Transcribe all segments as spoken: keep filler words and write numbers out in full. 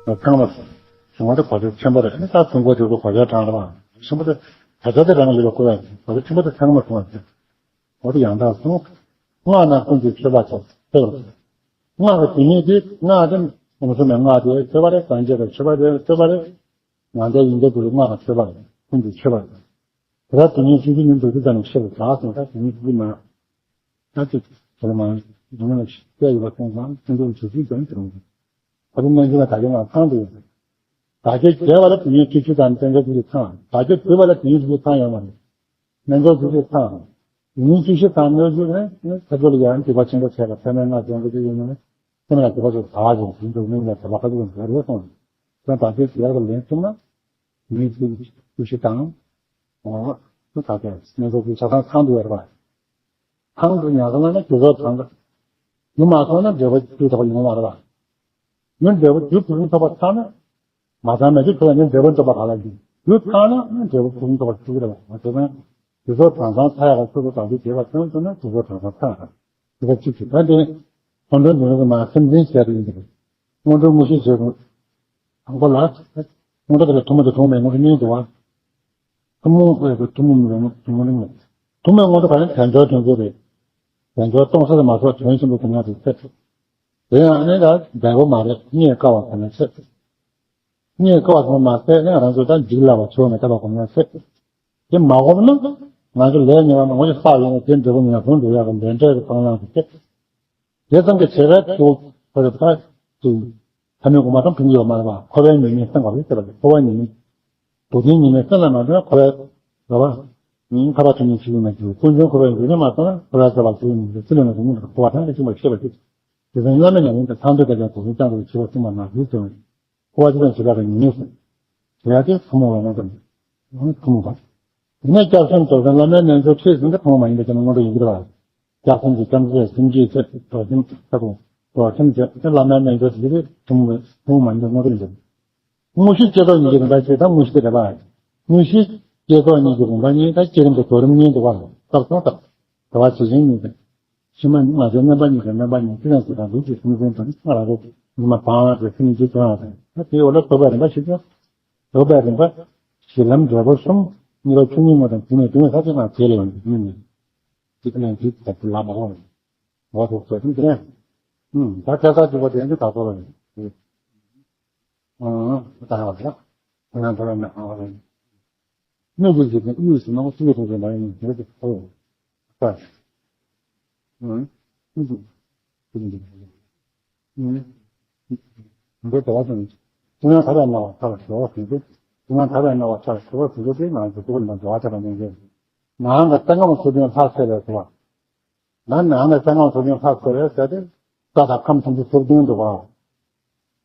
ཚང་མ་བྱུང་བ་དེ་གོ་ཆ་ཆེན་པོ་རེད། ཨ་ནི་ད་ཚོང་པ་དེ་ཚོ་གོ་ཆ་གྲངས་རེད་པ། ཆེན་པོ་དེ་ད་ཆ་དེ་རང་ལས་པ་བསྐོ་ཡ་གོ་ཆ་ཆེན་པོ་དེ་ཚང་མ་བྱུང་བ་རེད། འོ་དེ་ཡང་དག་གསུངས། སྔགས་ནི་ཀུན་གྱི་མཆོད་པ་ཆེ། མཆོད་པ་རེད། སྔགས་ཀྱི་དེ་ཉིད་དེ་སྔགས་དེ་ངོ་མཚར་མའི་སྔགས་དེ་མཆོད་པ་རེད། སངས་རྒྱས་པའི་མཆོད་པ་དེ་མཆོད་པ་རེད། ང་ཚོ་ཡིན་གྱི་འདུག་སྔགས་ཀྱི་མཆོད་པ་རེད། ཀུན་གྱི་མཆོད་པ་རེད། དེ་ལ་དེ་ཉིད་ཤིན་ཏུ་ཉིད་དུ་དེ་ཙམ་ཞིག་ལ་བཞག་སོང་ད་དེ་ཉིད་ཀྱི་མ། ད་ཅིག་དེ་ལ་མ་ཡིན་ན་ཤི་བལྟས་ཡོད་པ་སོང་ཙང་ཀུན་རྫོབ་ཇི་སྲིད་ཀྱང་དེ་རུང་། ད་དུང་སྨན་ཆུང་ལ་ད་ཅིག་ང་ཚང་དུ་ཡོད། བདག་རྐྱེན་བྱས་པ་ལ་དེ་ཉིད་བཅུ་བཞི་དང་བསྟན་འཛིན་བཅུ་བཞི་ཚང་། བདག་རྐྱེན་བྱས་པ་ལ་དེ་ཉིད་བཅུ་བཞི་ཚང་ཡོད་མ་རེད། སྨན་ཆུང་བཅུ་བཞི་ཚང་། དེ་ཉིད་བཅུ་བཞི་ཚང་མི་བཅུ་རེད། ཚེ་སྒྲོལ་ལ་ཡང་སྒྲིབ་པ་ཆེན་པོ་བྱས་པ་ཚད་མའི་སྔགས་སྦྱོང་གི་ཡོད་མ་རེད། ཚད་མ་ལ་སྒྲིབ་པ་ཚོ་དག་ཅིང་ཟིན་དུ་དམིགས་ལ་སྒྲིབ་པ་ཁ་ཐུག་འགྲོ་རེད་གསུངས། དེ་བདག་རྐྱེན་བྱས་པ་ལན་གསུམ་ན། དེ་ཉིད་བཅུ་བཞི་དང་། འོ། དེ་དག་ཀྱང་སྨན་ཆུང་བཅུ་བཞི་ཚང་ཚང་དུ་ཡོད་རེད་པ། ཚང་དུ་ཉར་སོང་ན་རྒྱུ་ཚོགས་དང་། རྒྱུ་མ་སོང་ན་འབྲས་བུ་རྒྱུ་དག་ཡོང་བ་རེད་པ། མི་འབྲས་བུ་རྒྱུ་ཕུན་སུམ་ཚོགས་པ་ཚང་ན། མ་ཚང་མེད་ཀྱི་ཁོ་ལ་ནི་འབྲས་བུ་འགྲུབ་པ་ག་ལ་འགྱུར། རྒྱུ་ཚང་ན་ནི་འབྲས་བུ་ཕུན་སུམ་ཚོགས་པ་འགྲུབ་ཀྱི་རེད་པ། མ་ཚང་ན་རྒྱུ་ཚོགས་གང་ཚང་ཚང་ཡག་ག་ཚུལ་དུ་བདག་རྒྱུ་བྱེད་པ་ཚང་ཚང་ན་རྒྱུ་ཚོགས་གང་ཚང་ཚང་ཡག་ག་རྒྱུ་ཚོགས་གཅིག་གིས་ད་འདི་སྔོན་འགྲོའི་ནུས་པ་མ་སེམས་འཛིན་བྱས་པ་ཡིན་པ་རེད། སྔོན་འགྲོའི་དངོས་གཞི་བྱེད་དགོས། དང་པོ་ལ། སྔོན་འགྲོ་དེ་ལ་ཐུན་མོང་དུ་གྲུབ་པའི་དངོས་གཞི་གཉིས་འདུག་པ། ཐུན་མོང་དབུས་ཀྱི་ཐུན་མོང་མི་རུང་ཐུན་མོང་རིང་ལ། ཐུན་མོང་དངོས་གྲུབ་པ་ནི་དལ་འབྱོར་དོན་གྱི་རེད། དལ་འབྱོར་སྟོང་གསལ་དུ་མ་གྲུབ་དོན་གསུམ་དུ་གྲུབ་ཡག་དེ་ཚེ། དེ་ཡང་ནི་ལ་འབྲས་བུ་མ་རེད་རྙེད་དཀའ་བ་དེ་ནི་ཚེ། རྙེད་དཀའ་བ་དེ་མ་ཚད་ནི་རང་ཚོ་ད་འཇིག་སླ་བ་ཆོས་མི་རྟག་པ་གོ་ཡག་ཚེ། དེ་མ་གོམས་ན། ང་ཚོ་ལས་ཉེས་པ་མང་པོ་ཞིག་བསགས་ཡོད་ན་དེ་འབྲས་བུ་ངན་སོང་འགྲོ་ཡག་གི་འབྲས་འབྲས་ཀྱི་སྤང་བླང་གི་ཚེ། དེ་ཙམ་གྱི་བྱེད་པའི་ཐུགས་ཁོ་རེ་ཕ་ཐུགས་ཐ་མལ་དགུ་མ་དང་མཐུན་གྱི་ཡོད་མ་རེད་པ། འཁོར་བའི་ཉེས་དམིགས་སེམས་ཁ་བའི་ཟེར་བ་དེ་འཁོར་བའི་ཉེས་དམིགས། སྡུག་བདེན་ཉེས་དམིགས་སེམས་ལ་མ་འདུས་ན་འཁོར་བའི་རེ་བ། ཉིན་ཐར་པ་ཐུན་མིན་ཆོས་ཉིད་མ་གྱུར་ཀུན་འབྱུང་འཁོར་བའི་འཇིགས་མེད་མ་སོང་ན་འཁོར་བའི་ཟེར་བ་ཚུལ་ཡིན་ནས་ཚུལ་ལས་ན་གཟུགས་མེད་འཁོར་བ་ཐམས་ཅད་བཅིངས་པར་ཤེས་པར་གྱིས། དེ་ཚེ་བླ་མེད་ཉམས་ལེན་དང་ཐར་འདོད་དང་ཀྱང་གོ་བའི་ཀྱང་དུ་ཆེ་བ་གསུངས་པ་ན་གཟུགས་ཟེར་བ། འཁོར་བ་ཇི་ཙམ་ཞིག་ལ་ཉེས་དམིགས་སེམས། དེ་ཡང་དེ་ཐུན་མོང་བའི་དངོས་གྲུབ། ཐུན་མོང་བ། དེ་ནས་སྐྱབས་སེམས་རྫོགས་ཆེན་བླ་མའི་རྣལ་འབྱོར་ཁྲིད་ཟིན་གྱི་ཐུན་མོང་མ་ཡིན་པའི་ཀྱང་དངོས་གྲུབ་ཡིན་གྱི་རེད་པ། སྐྱབས་སེམས་ཀྱི་སྐྱབས་འཛིན་སེམས་བསྐྱེད་ཚེ་རྫོགས་ཆེན་ཚེ་རྫོགས་ཆེན་བྱེད་དེ་བླ་མའི་རྣལ་འབྱོར་ཞིག་རེད། ཐུན་མོང་ཐུན་མོང་མ་ཡིན་པའི་དངོས་གྲུབ་ཡིན་གྱི། དངོས་གཞི་བསྐྱེད་རྫོགས་གཉིས་ཀྱི་རིམ་པ་ཞེས་དང་དངོས་གཞི་དེ་རེད་པ། དངོས་གཞི་བསྐྱེད་རྫོགས་གཉིས་ཀྱི་རིམ་པ་གཉིས་དང་བསྐྱེད་རིམ་གྱི་གོ་རིམ་གཉིས་འདུག་པ། སྐབས་སུ་སྐབས་བྱ་བ་ཇི་བཞིན་ཉིད་དང་། ཕྱི་མ་ནི་ང་ཚོའི་རྣམ་པ་གཉིས་ཀྱི་རྣམ་པ་གཉིས་ཅི་ཙམ་ཞིག་དང་ལུས་ཀྱི་སེམས་ཅན་དང་ང་རང་ཚོ་ཉི་མ་བང་བ་དེ་སེམས་ཀྱི་དོན་དང་ད་དེའི་འོག་ལ་རྟོགས་པའི་རིམ་པ་ཞིག་ཀྱང་། རྟོགས་པའི་རིམ་པ། གཞི་ལམ་འབྲས་བུ་གསུམ། གཉིས་པ་ཆོས་ཉིད་དངོས་དང་དེ་ནས་དོན་ས་ཆ་ང་དེ་ལ་ཡོང་གི་ཡིན་ནི། ཅིག་ལན་ཅིག་ད་དུ་ལ་མ་ལོངས། འོ་དེ་ཚོ་དེ་ནས། ད་ཁ་ས་ཅིག་པ་དེ་ཚོ་ད་ཚོ་ལ་ཡོང་། ཨང་། ད་ཡོང་ད། ང་ཚོ་ལ་ནི་ཨང་། སྨོས་ཅི་ཞིག་དང་དབུས་སུ་སྣང་བ་ཅི་ཡོད་དོ་ཞེས་མ་ཡིན་ནོ་ཞེས་ཨོ། ཨ། ཨུ། ཨུ། འདི་དོ་བ་དང་། ཀུན་ཡང་ཐར་པའི་སྣང་བ་ཐར་ཞེས་པ་ཟེར་ཏེ། ཀུན་ཡང་ཐར་པའི་སྣང་བ་ཐར་ཞེས་པ་ཟེར་ཏེ་ང་ཚོ་ཏོག་ཙམ་འགྲོ་བ་ཆགས་པ་ནས་ནང་གི་གསང་སྔགས་སུ་ལྡན་ལྷ་ཟེར་བའི་ཟེར་བ། ང་ནང་ནས་གསང་སྔགས་སུ་ལྡན་ལྷ་ཟེར་བའི་ཟེར་ཏེ། ས་དང་ཁམས་ཐམས་ཅད་སུ་ལྡན་འདུག་པ།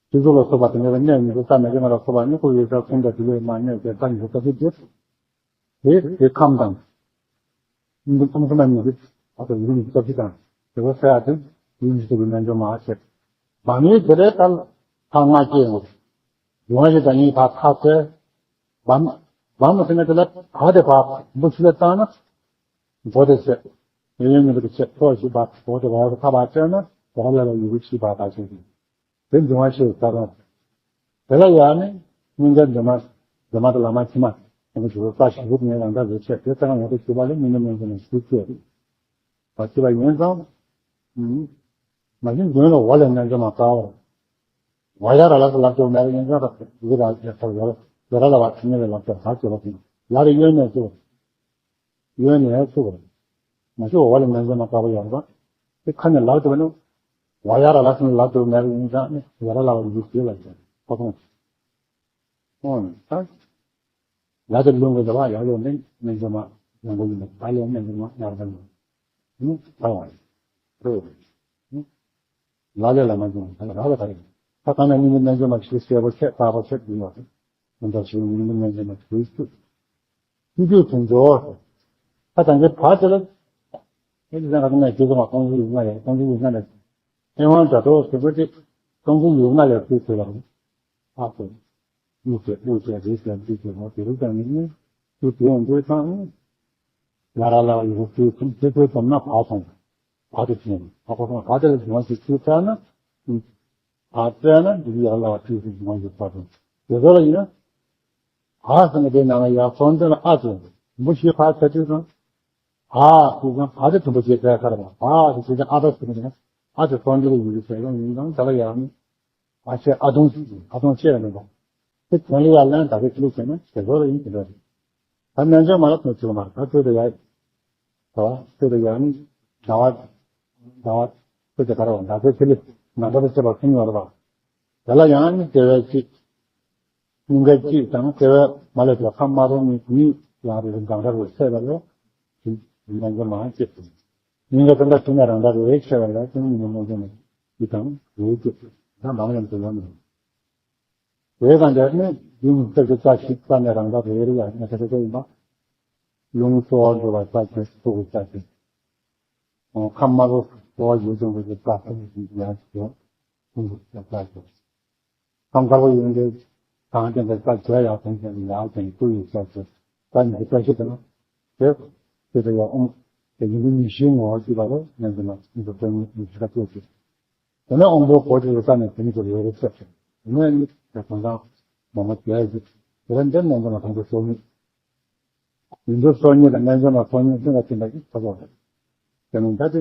སྤྱི་གཙུག་ལ་སོགས་པ་དེ་ནས་གནས་ཉི་ཤུ་རྩ་མེད་ཀྱི་ང་ལ་སོགས་པ་ནི་སྐུ་ཡི་ས་ཁུང་དང་དེ་ལས་མ་གནས་ཏེ་ས་ཉི་ཤུ་རྩ་གཅིག་དེ། དེ་དེ་ཁམས་དང་། འདི་ཁམས་སུ་མ་ཉི་ཤུ་ཨ་ཏོ་ཡུལ་ཉི་ཤུ་རྩ་གཅིག་དང་དེ་བ་ས་ཡ་དེ་ཡུལ་ཉི་ཤུ་རྩ་གཅིག་རྣལ་འབྱོར་མ་བྱེད། མ་ངེས་དེ་ལས་ད་ལྷ་ལྔ་སྐྱེས་ཡོང་། ཡོང་བ་ཞིག་དང་ཉིད་ཕར་ཐག་ཚད། བམ། བམ་ཟེར་ན་དེ་ལ་ག་དེ་བ་འབུ་ཤི་ལ་བཏང་ན། མགོ་དེ་བྱས། ཡོན་ཡོན་ཉི་མ་དེ་བྱས་ཐོག་ཞིག་བ་མགོ་དེ་བ་ཐག་བ་བཅད་ན་གོ་ལ་ལ་ཡུ་གུ་ཤི་བ་ད་ཞིག་དེ་འབྱུང་བ་ཤེས་ས་རང་། དེ་ལ་ཡང་ནི་སྙིང་ག་འདྲེ་མ་འདྲེ་མ་དང་ལ་མ་ཕྱི་མ་ཡང་ཞུ་ས་ཞུ་ངའི་རང་ད་རེ་བྱས་དེ་ལྟར་ཡོང་དུ་ཞུ་བ་ལས་སྙིང་ག་མེད་ཀྱི་ནས་ཞུ་བཅས་བ་ཞུ་བ་ཡིན་ཙང་། མ་གཞི་མདུན་ལ་འོ་ལས་རྣལ་འབྱོར་མ་དཀའ་བ། འོ་ཡ་ར་ལ་སོགས་ལབ་ཀྱང་མེད་པ་ཡིན་ཙང་ཡི་ར་ཡ་ཐོག་ཡོ་ར་ལ་བ་ཁྲི་ཉེ་བའི་ལབ་ཀྱང་ཧ་ཅོ་བ་ཡིན་ལ་རེ་གཡོན་ནས་སུ། གཡོན་ནས་ཚུགས་པ། མ་གཞི་འོ་ལ་ངན་སེམས་མ་དཀར་པོ་ཡོང་རོགས། དེ་ཁ་ནས་ལབ་ཐུབ་ན། འོ་ཡ་ར་ལ་སོང་ལབ་ཐུབ་མེད་པ་ཡིན་ཙང་ནི་ཡ་ར་ལ་བ་ཡུལ་ཞིག་ལ་ཡོད་ཁོ་ཐོང་། ཨོ་ད། ཡ་དེ་ལུང་གི་འདྲ་བ་ཡ་ཡོད་ནི་ངན་སེམས་མ་ཡོང་གི་ཡིན་པ་ལས་ངན་སེམས་མ་ཡར་ལ་ཡོང་། ཨུ་ད་བ་ཡིན། ལ་ལས་ལ་མ་བྱུང་ལ་ལ་ལ་ད་རེད། ད་གང་ན་ཉིན་གྱི་རྣལ་འབྱོར་མ་ཞིག་གསལ་པོ་ཆེ་དཀར་པོ་ཆེ་བྱུང་བ་རེད། མི་འདྲ་ཞིག་ཉིན་གྱི་རྣལ་འབྱོར་མ་ཞིག་ཞུ། ཞུ་རྒྱུ་དོན་འབྱོར། ད་དང་གི་བར་དེ་ལ། ཨེ་ཙི་ཙང་ག་ན་རྒྱུ་ཙམ་མ་སྟོང་གཞི་ཡོད་ན་ཡང་སྟོང་གཞི་ཡོད་ན་ལས། ཨེ་ཝང་དྲ་གྲོགས་ཟེར་བ་དེ་སྟོང་གཞི་ཡོད་ན་ལས་ཚུལ་ཟེར་བ་རེད། ཨ་ཁོ། གཉིས་བྱས་དབུགས་བྱས་རེས་བྱས་འདི་བྱས་མོ་དེ་རུ་ཙམ་ཡིན་ནི། ཚུལ་དེ་ཡང་འདོད་ཚང་། ཡ་ར་ལ་ཡོད་ཚུལ་ཁུམ་ཚེ་ཚོའི་སྡོམ་ན་བག་སོང་། བག་དེ་བྱས་ནས་བག་པ་སོང་བག་དེ་ལ་འབྱུང་བ་ཞིག་ཚུལ་ལྟར་ན། ཨ་བཙལ་ན་འདི་ཡར་ལ་བ་ཅིག་ཞིག་ཡོང་གི་ཚོར་དང་། དེ་ཚོ་ལ་ཡིན་ན། ཨ་ཟེར་ན་དེ་ནང་ལ་ཡར་སོང་དོན་ལ་ཨ་ཚོ་མུ་ཤི་ཕ་ཚ་དུས་སང་། ཨ་དུས་སང་ཨ་དེ་དུམ་བུ་ཅིག་བཙལ་ཁར་བ་ཨ་དེ་ཅིག་ཨ་ད་ཟེར་ན་ཨ་དེ་སོང་དོན་ལ་ཡོད་ཟེར་ཡང་ཡིན་ཙང་དེ་ལ་ཡར་ནི། ཨ་ཆེ་ཨ་དུང་ཨ་དུང་ཆེ་ར་མེད་པ། དེ་དོན་ལ་ཡར་ལན་ད་གེ་ཅི་ལུགས་ཟེར་ན་དེ་ཚོ་ལ་ཡིན་དེ་འདྲ་རེད། ད་སྨན་བཅོས་མ་ལ་ཐོན་ཚུལ་མ་ད་ཚོད་དུ་ཡ། ད་བ་ཚོད་དུ་ཡ་ནི་ཟླ་བ་ཟླ་བ་ཚོད་དུ་ག་ར་བ་ཟླ་ཚོད་ཚེ་ལི་ང་ད་དུ་ཚེ་བ་ཁུ་ཉོ་ར་བ། དེ་ལ་ཡང་ནི་དེ་བས་ཅིག་སྙིང་ག་གཅིག་དང་དེ་བས་མ་ལས་ཀྱི་ཁམས་དམར་པོ་གཉིས་གཉིས་ཡང་རེ་རེ་འགང་ག་རུ་ཚད་པ་ལས་ཅིག་སྨན་བཅོས་མ་ཅིག་སྙིང་ག་ཙམ་ད་ཅིག་ན་རང་ད་རེ་རེ་ཆད་པ་ལས་ཅིག་སྨན་བཅོས་མ་ཅིག་དང་རེ་ཅིག་ད་མང་ཡང་དུ་ལོ་ནི། དེ་དང་འདྲ་ནི་ཡུམ་གསེར་གྱི་རྩ་ཞིག་རྩ་ནས་རང་དག་རེ་རེ་ཡང་ཉེ་ས་རེ་རེ་ཡིན་པ། ལུང་གཙོ་བོ་འགྲོ་བ་རྩ་ཆེ་ཐུགས་ཀྱི་རྩ་ཆེ། ཁམས་དམར་པོ་གཙོ་བོ་ཡུལ་ལྗོངས་ཀྱི་རྩ་ཆེ་ཡང་ཞེས་ཐུགས་ཀྱི་རྩ་ཆེ། ཁམས་དཀར་པོ་ཡིན་ཏེ་གང་ཅན་གྱི་རྩ་བྱས་ཡག་ཐོན་ཅན་ཡག་ཅན་ཐུགས་ཀྱི་རྩ་ཆེ། རྩ་ནི་རྩ་ཆེ་དང་དེ་དེ་ལ་ཡང་ཨོམ་དེ་ཡིན་དུས་ཉི་ཤུའི་ངོ་བོ་ཅིག་པ་རེད། ཡང་དེ་ལ་ཉི་ཤུ་རྩ་གཉིས་ཉི་ཤུ་རྩ་གཅིག་དེ་ནས་དབང་པོའི་གོ་ཆོད་ས་ནས་དེ་ཉིད་དུ་རེ་རེ་ཆད་དེ་ནས་ནི་དེ་གང་དང་མ་མ་བྱས་ཀྱི་དེ་ལ་འདིར་ནས་འདི་ལ་དང་པོ་སོ་གཉིས། ཡིན་འདུག་སོ་གཉིས་དང་རྣལ་འབྱོར་ལ་སོ་གཉིས་ཀྱི་ལ་ཐིམ་པ་ཞིག་ཐོབ་པ་རེད། དེ་ནས་ད་དེ་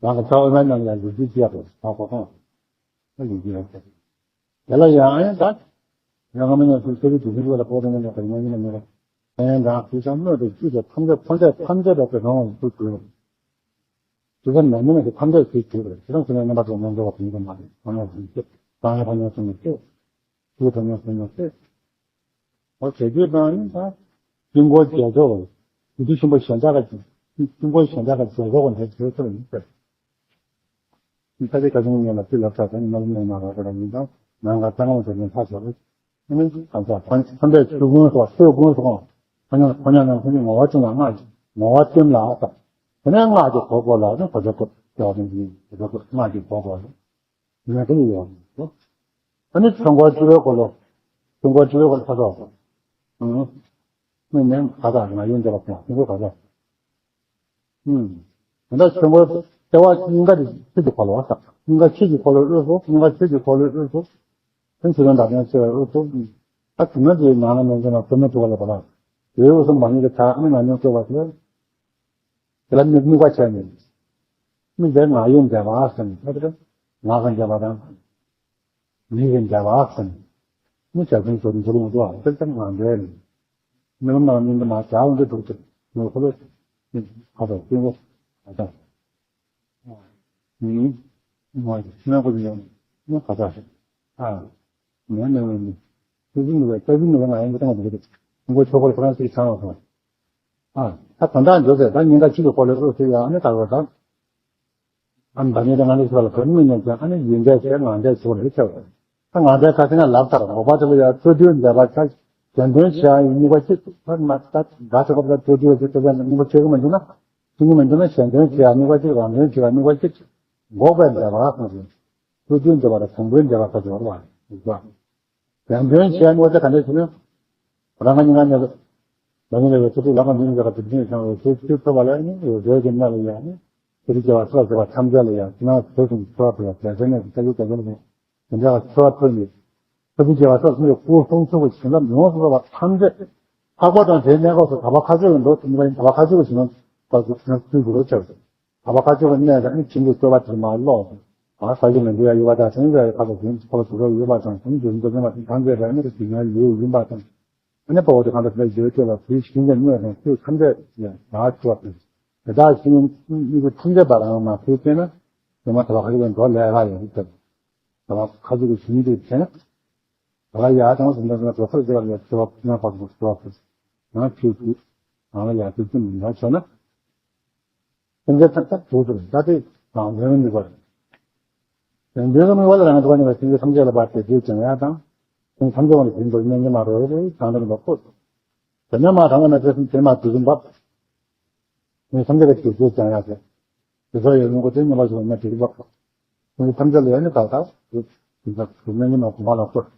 རང་གི་ཚ་འོད་མའི་ནང་ལ་ལུས་རྒྱུ་བྱས་པ་ད་གོ་སོང་། ད་ལུས་རྒྱུ་ཡོད་དེ་ལ་ཡང་ཡང་ད་ཡང་ང་མི་ཉག་ཚོའི་ཚེ་རིང་དུས་ཚོད་ལ་ཕོག་དང་ལ་དང་ཉོ་ཉོ་ཉོ་ཡང་རང་དུས་ཀྱང་སྣོད་དུ་བཅུད་དེ་ཐམས་ཅད་ཐམས་ཅད་ཐམས་ཅད་རབ་ཏུ་རང་དབང་དུ་གྱུར། དེ་ལྟར་མ་ནུས་ན་དེ་ཐམས་ཅད་ཀྱིས་གྱུར་པར་ཁྱེད་རང་ཚོ་ནས་རྣམ་པ་ཚོ་ངོ་འཛོལ་བ་དེ་ཉིད་དུ་མ་རེད། གང་ཡང་གང་ཡང་གསུངས་ནས་ཤེས། ཆོས་གང་ཡང་གསུངས་ནས་ཤེས། འོ་བྱེད་རྒྱུ་དང་ནི་ད་དཀྱིལ་འཁོར་རྒྱལ་མཆོག་གི་དུས་ཆེན་པོ་གཞན་དག་གི་དཀྱིལ་འཁོར་གཞན་དག་གི་རྒྱལ་མཆོག་གི་འདྲ་བྱེད་ཐུབ་ཡིན་ཟེར། ད་དེ་བཀའ་དྲིན་ངན་ལ་ཅི་ལབ་ས་དང་ནི་མ་ལུས་ནས་མ་རག་པ་ལ་ཡིན་ཙང་ནང་ག་ཚང་མ་དེ་ནས་ལྷག་ཆོག་རེད། ཨ་ནི་གང་ཟག་ཁོ་ཁོ་འདྲའི་ཆོས་ཀུན་སོགས་ཆོས་ཀུན་སོགས་ཁོ་ཉ་ཁོ་ཉ་ནང་ཁོ་ཉ་ངོ་བོ་ཅུང་ལ་སྔགས་ཀྱི་ངོ་བོ་ལྟེམ་ལ་ཨ་ས་དེ་ནས་སྔགས་ཀྱི་གོ་སྐོར་ལ་ནི་གོ་ཆ་སྐོར་ཡོད་ནི་གོ་ཆ་སྐོར་སྔགས་ཀྱི་གོ་སྐོར་ལ་ཡོད་ནི་ཡོད་ནི་ཨ་ནི་ཆོས་འཁོར་བཅུ་པའི་འཁོར་ལོ་ཆོས་འཁོར་བཅུ་པའི་འཁོར་ལོ་ཁ་དོག་ཨང་། མི་ནས་ཁ་དོག་ང་ཡོན་འདྲ་བ་དང་ཆོས་འཁོར་ཁ་དོག་ཨུམ། ད་ལྟ་ཆོས་འཁོར་ལྟེ་བ་སྙིང་ག་དེ་ཆོས་ཀྱི་འཁོར་ལོ་བ་དང་། སྙིང་ག་ཆོས་ཀྱི་འཁོར་ལོ་དབུས་སུ། སྙིང་ག་ཆོས་ཀྱི་འཁོར་ལོའི་དབུས་སུ། ཕན་ཚུན་དང་བདག་ཉིད་ཆེ་བའི་དབུས་སུ། ད་དེ་ནས་དེའི་ནང་ན་མེད་ཀྱང་ན་བུད་མེད་ཐུག་པ་ལ་བ་ལ། དེའི་དབུས་སུ་མ་ནུས་ཀྱི་ཆ་ཨ་ནི་མ་ནུས་བཀོད་པ་དེ། དེ་ལ་མིག་དམིགས་པ་བྱས་ནས། མིག་དེ་ང་ཡི་མཛད་པ་ཟེར་ནས་ད་དེ་ང་གི་མཛད་པ་དང་། མི་གི་མཛད་པ་ཟེར་ནས། མི་བྱ་ཀུན་ཚོ་འགྲོ་ལུང་དུ་ཨ་ཙི་ཙི་ང་འདྲ་ནས། མི་ལ་མ་མི་འདི་མ་བྱ་འོང་འདི་འདུག་ཅིག་ངོ་ཁོ་ལོ། ཁ་དོག་སྐྱེ་བོ། ཨ་ཙང་། ཨུམ། མ་གི་སྨན་ཁོ་ཚོ་ཡོང་ནས་ཁ་ཚ་ཞིག་ཨ། མེད་མེད་མེད་མེད། ཏུ་ཟིན་ནུ་བས་ཏུ་ཟིན་ནུ་བས་ང་ཡང་མི་བཏང་བ་འདུག་ཁོ་ཚོ་ཁོ་ལ་ཁོ་རང་ཚོའི་ཚང་བ་སོང་། ཨ། ད་ད་ལྟ་འཇོག་ཟེར་ད་ཉིན་ད་ཕྱི་གི་ཁོ་ལ་ཨུ་ཚུ་ཡ་ཨ་ནི་ད་གོ་ད། ཨ་ནི་ད་ཉིན་ད་ང་ནི་ཁོ་ལ་བོད་མི་ཉན་ཀྱང་ཨ་ནི་ཡིན་འདྲ་ཟེར་ང་འདྲ་ཟེར་བ་རེད་ཆེ་བ། ད་ང་འདྲ་ཁ་ཚིག་ན་ལབ་ཚར་འོག་པ་དེ་ལ་ཡ་ཚུར་དུས་འདས་པ་ཆ་གཞན་དོན་བྱེད་ཡ་ཡི་དམིགས་པ་གཅིག་ཕར་མ་ད་དགའ་ཆེ་གོ་ད་ཚུར་དུས་ཟེར་ཏེ་ད་དམིགས་པ་ཆེ་གི་མ་འདུག་ན། ཐུན་མོང་མ་ཡིན་ན་གཞན་དོན་བྱེད་ཡ་དམིགས་པ་གཅིག་རང་དོན་བྱེད་ཡ་དམིགས་པ་གཅིག་འགོག་པའི་འདས་པ་ལ་སོགས་པའི་ཚུལ་དུས་འདས་པ་དང་དང་པོའི་འདས་པ་ཁ་ཅིག་ཡོད་པ་ཡིན་པ། གཞན་དོན་བྱེད་ཡ་དམིགས་པ་དེ་ག་འདྲ་ཞིག་ནི། རང་གི་སྙིང་ག་ནས་རང་ཉིད་ལ་ཚུལ་ཁྲིམས་ལ་གང་འཛིན་འདས་པ་དེ་འཛིན་ཞིང་རེ་ཚུལ་ཚུལ་ཐོབ་པ་ལ་ནི་རེ་རེ་གི་གནས་ལ་ཡང་ནི་ཚུལ་བྱེད་པ་སོགས་བྱེད་པ་ཐམས་ཅད་ལ་ཡང་ཕྱི་ནང་གི་ཚུལ་ཁྲིམས་འཚོ་བ་ཕུལ་བ་དེ་ཚེ་ནས་ཀྱི་ལྟ་བུ་དེ་ཚོ་ནི་དེ་འདྲ་བ་འཚོ་བ་ཕུལ་ནས། ཐུབ་པའི་རྒྱལ་བ་སོགས་ཀྱི་བྱིན་རླབས་ཡོངས་སུ་རྫོགས་པ་ཐམས་ཅད་འཕགས་པ་དང་དེའི་གནས་སྐབས་སུ་དག་པ་མཁའ་སྤྱོད་ལ་འགྲོ་ཐུབ་པ་ཡིན། དག་པ་མཁའ་སྤྱོད་ཀྱི་བྱིན་རླབས་དག་ཏུ་ཚུལ་དགུ་རུ་ཆགས་སོ། དག་པ་མཁའ་སྤྱོད་ཀྱི་གནས་དང་ནི་བྱིན་གྱིས་བསྐོས་པ་དེ་མ་ལོག་ཨ་ས་གཞི་ལ་འདུ་ཡ་ཡོད་པ་དང་དེ་ཡི་ཁ་ལ་བྱིན་ཁ་ལ་དུ་རོ་ཡོད་པ་དང་དེ་འདུ་འདུ་འདུ་མ་དང་གང་གི་ར་ནི་ར་ཞིང་ཡང་ཡོད་ཡིན་པ་དང་། ཨ་ནི་དཔའ་བོ་དེ་གང་དུ་ཕེབས་ཡོད་ཅེས་ལ་དེའི་ཞིང་གི་དངོས་དང་ཆོས་ཐམས་ཅད་ཡང་རག་ཆུ་བ་དང་། དེ་དག་ཞིང་གི་ཐམས་ཅད་པ་རང་མ་ཕེབས་ཅེ་ན་དེ་མ་ཐག་ཁ་ལ་འགྲོ་ལས་ར་ཡོད་དེ། དག་ཁ་ཅིག་གི་ཞིང་དེ་བྱས་ན། ད་ཡ་དང་ཟིན་ཐོ་ཟིན་ཐོ་ཚོར་རྒྱས་པ་ལ་ཡ་ཚོར་བ་ཕུན་སུམ་ཚོགས་པ་ཡང་ཆོས་ཀྱི་ནང་ལ་ཡ་ཚོར་ཅི་མི་འདྲ་བྱུང་ན། སེམས་ཅན་ཐམས་ཅད་དུ་ཚུར་ད་དེ་རང་དོན་གྱི་དམིགས་པ་རེད། རང་དོན་གྱི་དམིགས་པ་ལ་རང་དོན་གྱི་སེམས་ཅན་ཐམས་ཅད་ལ་བར་དེ་རྗེས་ཀྱང་ཡ་དང་། སེམས་ཐམས་ཅད་ལ་བྱིན་པར་གནས་ཉིད་མ་རོལ་པའི་དང་དམ་པ་ཁོ། དེ་ནས་མ་དང་བ་ན་དེ་སེམས་དེ་མ་དུས་གསུམ་པ། ནི་སངས་རྒྱས་ཀྱི་རྗེས་ཀྱང་ཡང་ཟེར། དེ་ཚོ་ཡི་ལུང་གོ་དེ་ཉམས་པ་ཞིག་ལ་ཉམས་ཀྱི་རིག་པ། ནི་ཐམས་ཅད་ལ་ཡང་ནི་དག་དག་དེ་ཚོ་དེ་ནས་ཉམས་པ་གོང་མ་ལ་བཀོད།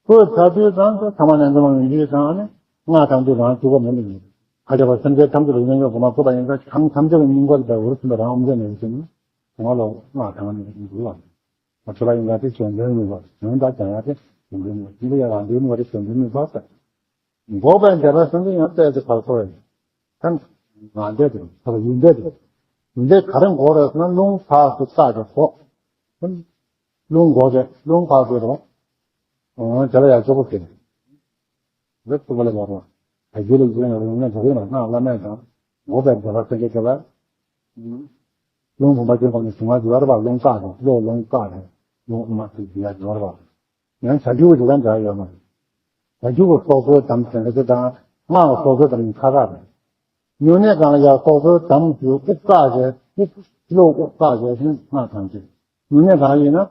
བཀོད་ཚར་དུས་ཙང་དུ་ཐ་མ་ནས་འཛོམས་པ་ཡིན་དུས་ཙང་ནི་སྔགས་དང་དུ་རང་བཅུག་པ་མེད་ནི་ཡིན། ཁ་ཆེ་བ་སེམས་ཅན་ཐམས་ཅད་ལ་ཉམས་པ་གོང་མ་བཀོད་པ་ཡིན་ཙང་གང་ཐམས་ཅད་ཀྱི་སྙིང་པོ་ལ་འུར་ཟིན་པ་རང་ཨོམ་ཅན་ནས་ཡིན་ནི་གོང་མ་ལ་སྔགས་དང་ནི་འདུལ་བ། ང་ཚོ་ལ་ཡིན་ན་དེ་གཞན་དོན་མི་འབའ། གཞན་དག་ཀྱང་ཡང་དེ་གཞན་དོན་མི་འབའ། འདི་ལ་ཡང་རང་དོན་མི་འབའ། དེ་གཞན་དོན་མི་འབའ་ཟེར། འགོག་པའི་འདོད་པ་སེམས་ཀྱིས་ཡང་གཏད་དེ་ཕར་ཚོར་བས། ད་ང་འདོད་དེ་ཕར་ཡིན་འདོད་དེ། ཡིན་འདོད་ག་རེ་འགོག་རེད་ཟེར་ན། རླུང་ཕར་ཚུར་བཏགས་ཀྱི་འགོག་རླུང་འགོག་རེད། རླུང་ཕར་ཚུར་རེད་བ། འོ་དེ་ལ་ཡང་གཙོ་བོ་དེ་རེད། ཐུབ་པ་ལ་བར་བ། ད་རྒྱུད་ལ་ཡོད་ན་རླུང་ནི་འགོག་ཡོད་ན་སྔགས་བླ་མེད་དང་། འགོག་པའི་འདོད་པ་སེམས་ཀྱིས་གཏད་པ། རླུང་བུམ་པ་ཅན་གོ་ནས་བྱུང་བ་འདི་བར་བ། རླུང་བཀག་དང་། གློ་རླུང་བཀག་དང་། རླུང་དབུ་མ་ཚུར་འདི་ཡར་འདི་བར་བ། ཡང་བྱ་རྒྱུད་ཀྱི་འདི་ག་འདྲ་ཡོད་མ་རེད། བྱ་རྒྱུད་ཀྱི་སྲོག་རྩོལ་དམ་ཟེར་མཁན་དེ་དང་སྔགས་ཀྱི་སྲོག་རྩོལ་དམ་གཉིས་ཁ་ཁ་རེད། སྨྱུང་གནས་སྒང་ལ་ཡང་སྲོག་རྩོལ་དམ་ཞུ། དབུགས་བཀག་བྱས། དབུགས། གློ་དབུགས་བཀག་བྱས་ཤིང་སྔགས་དང་བཅས། སྨྱུང་གནས་སྒང་ལ་ཡིན་ན་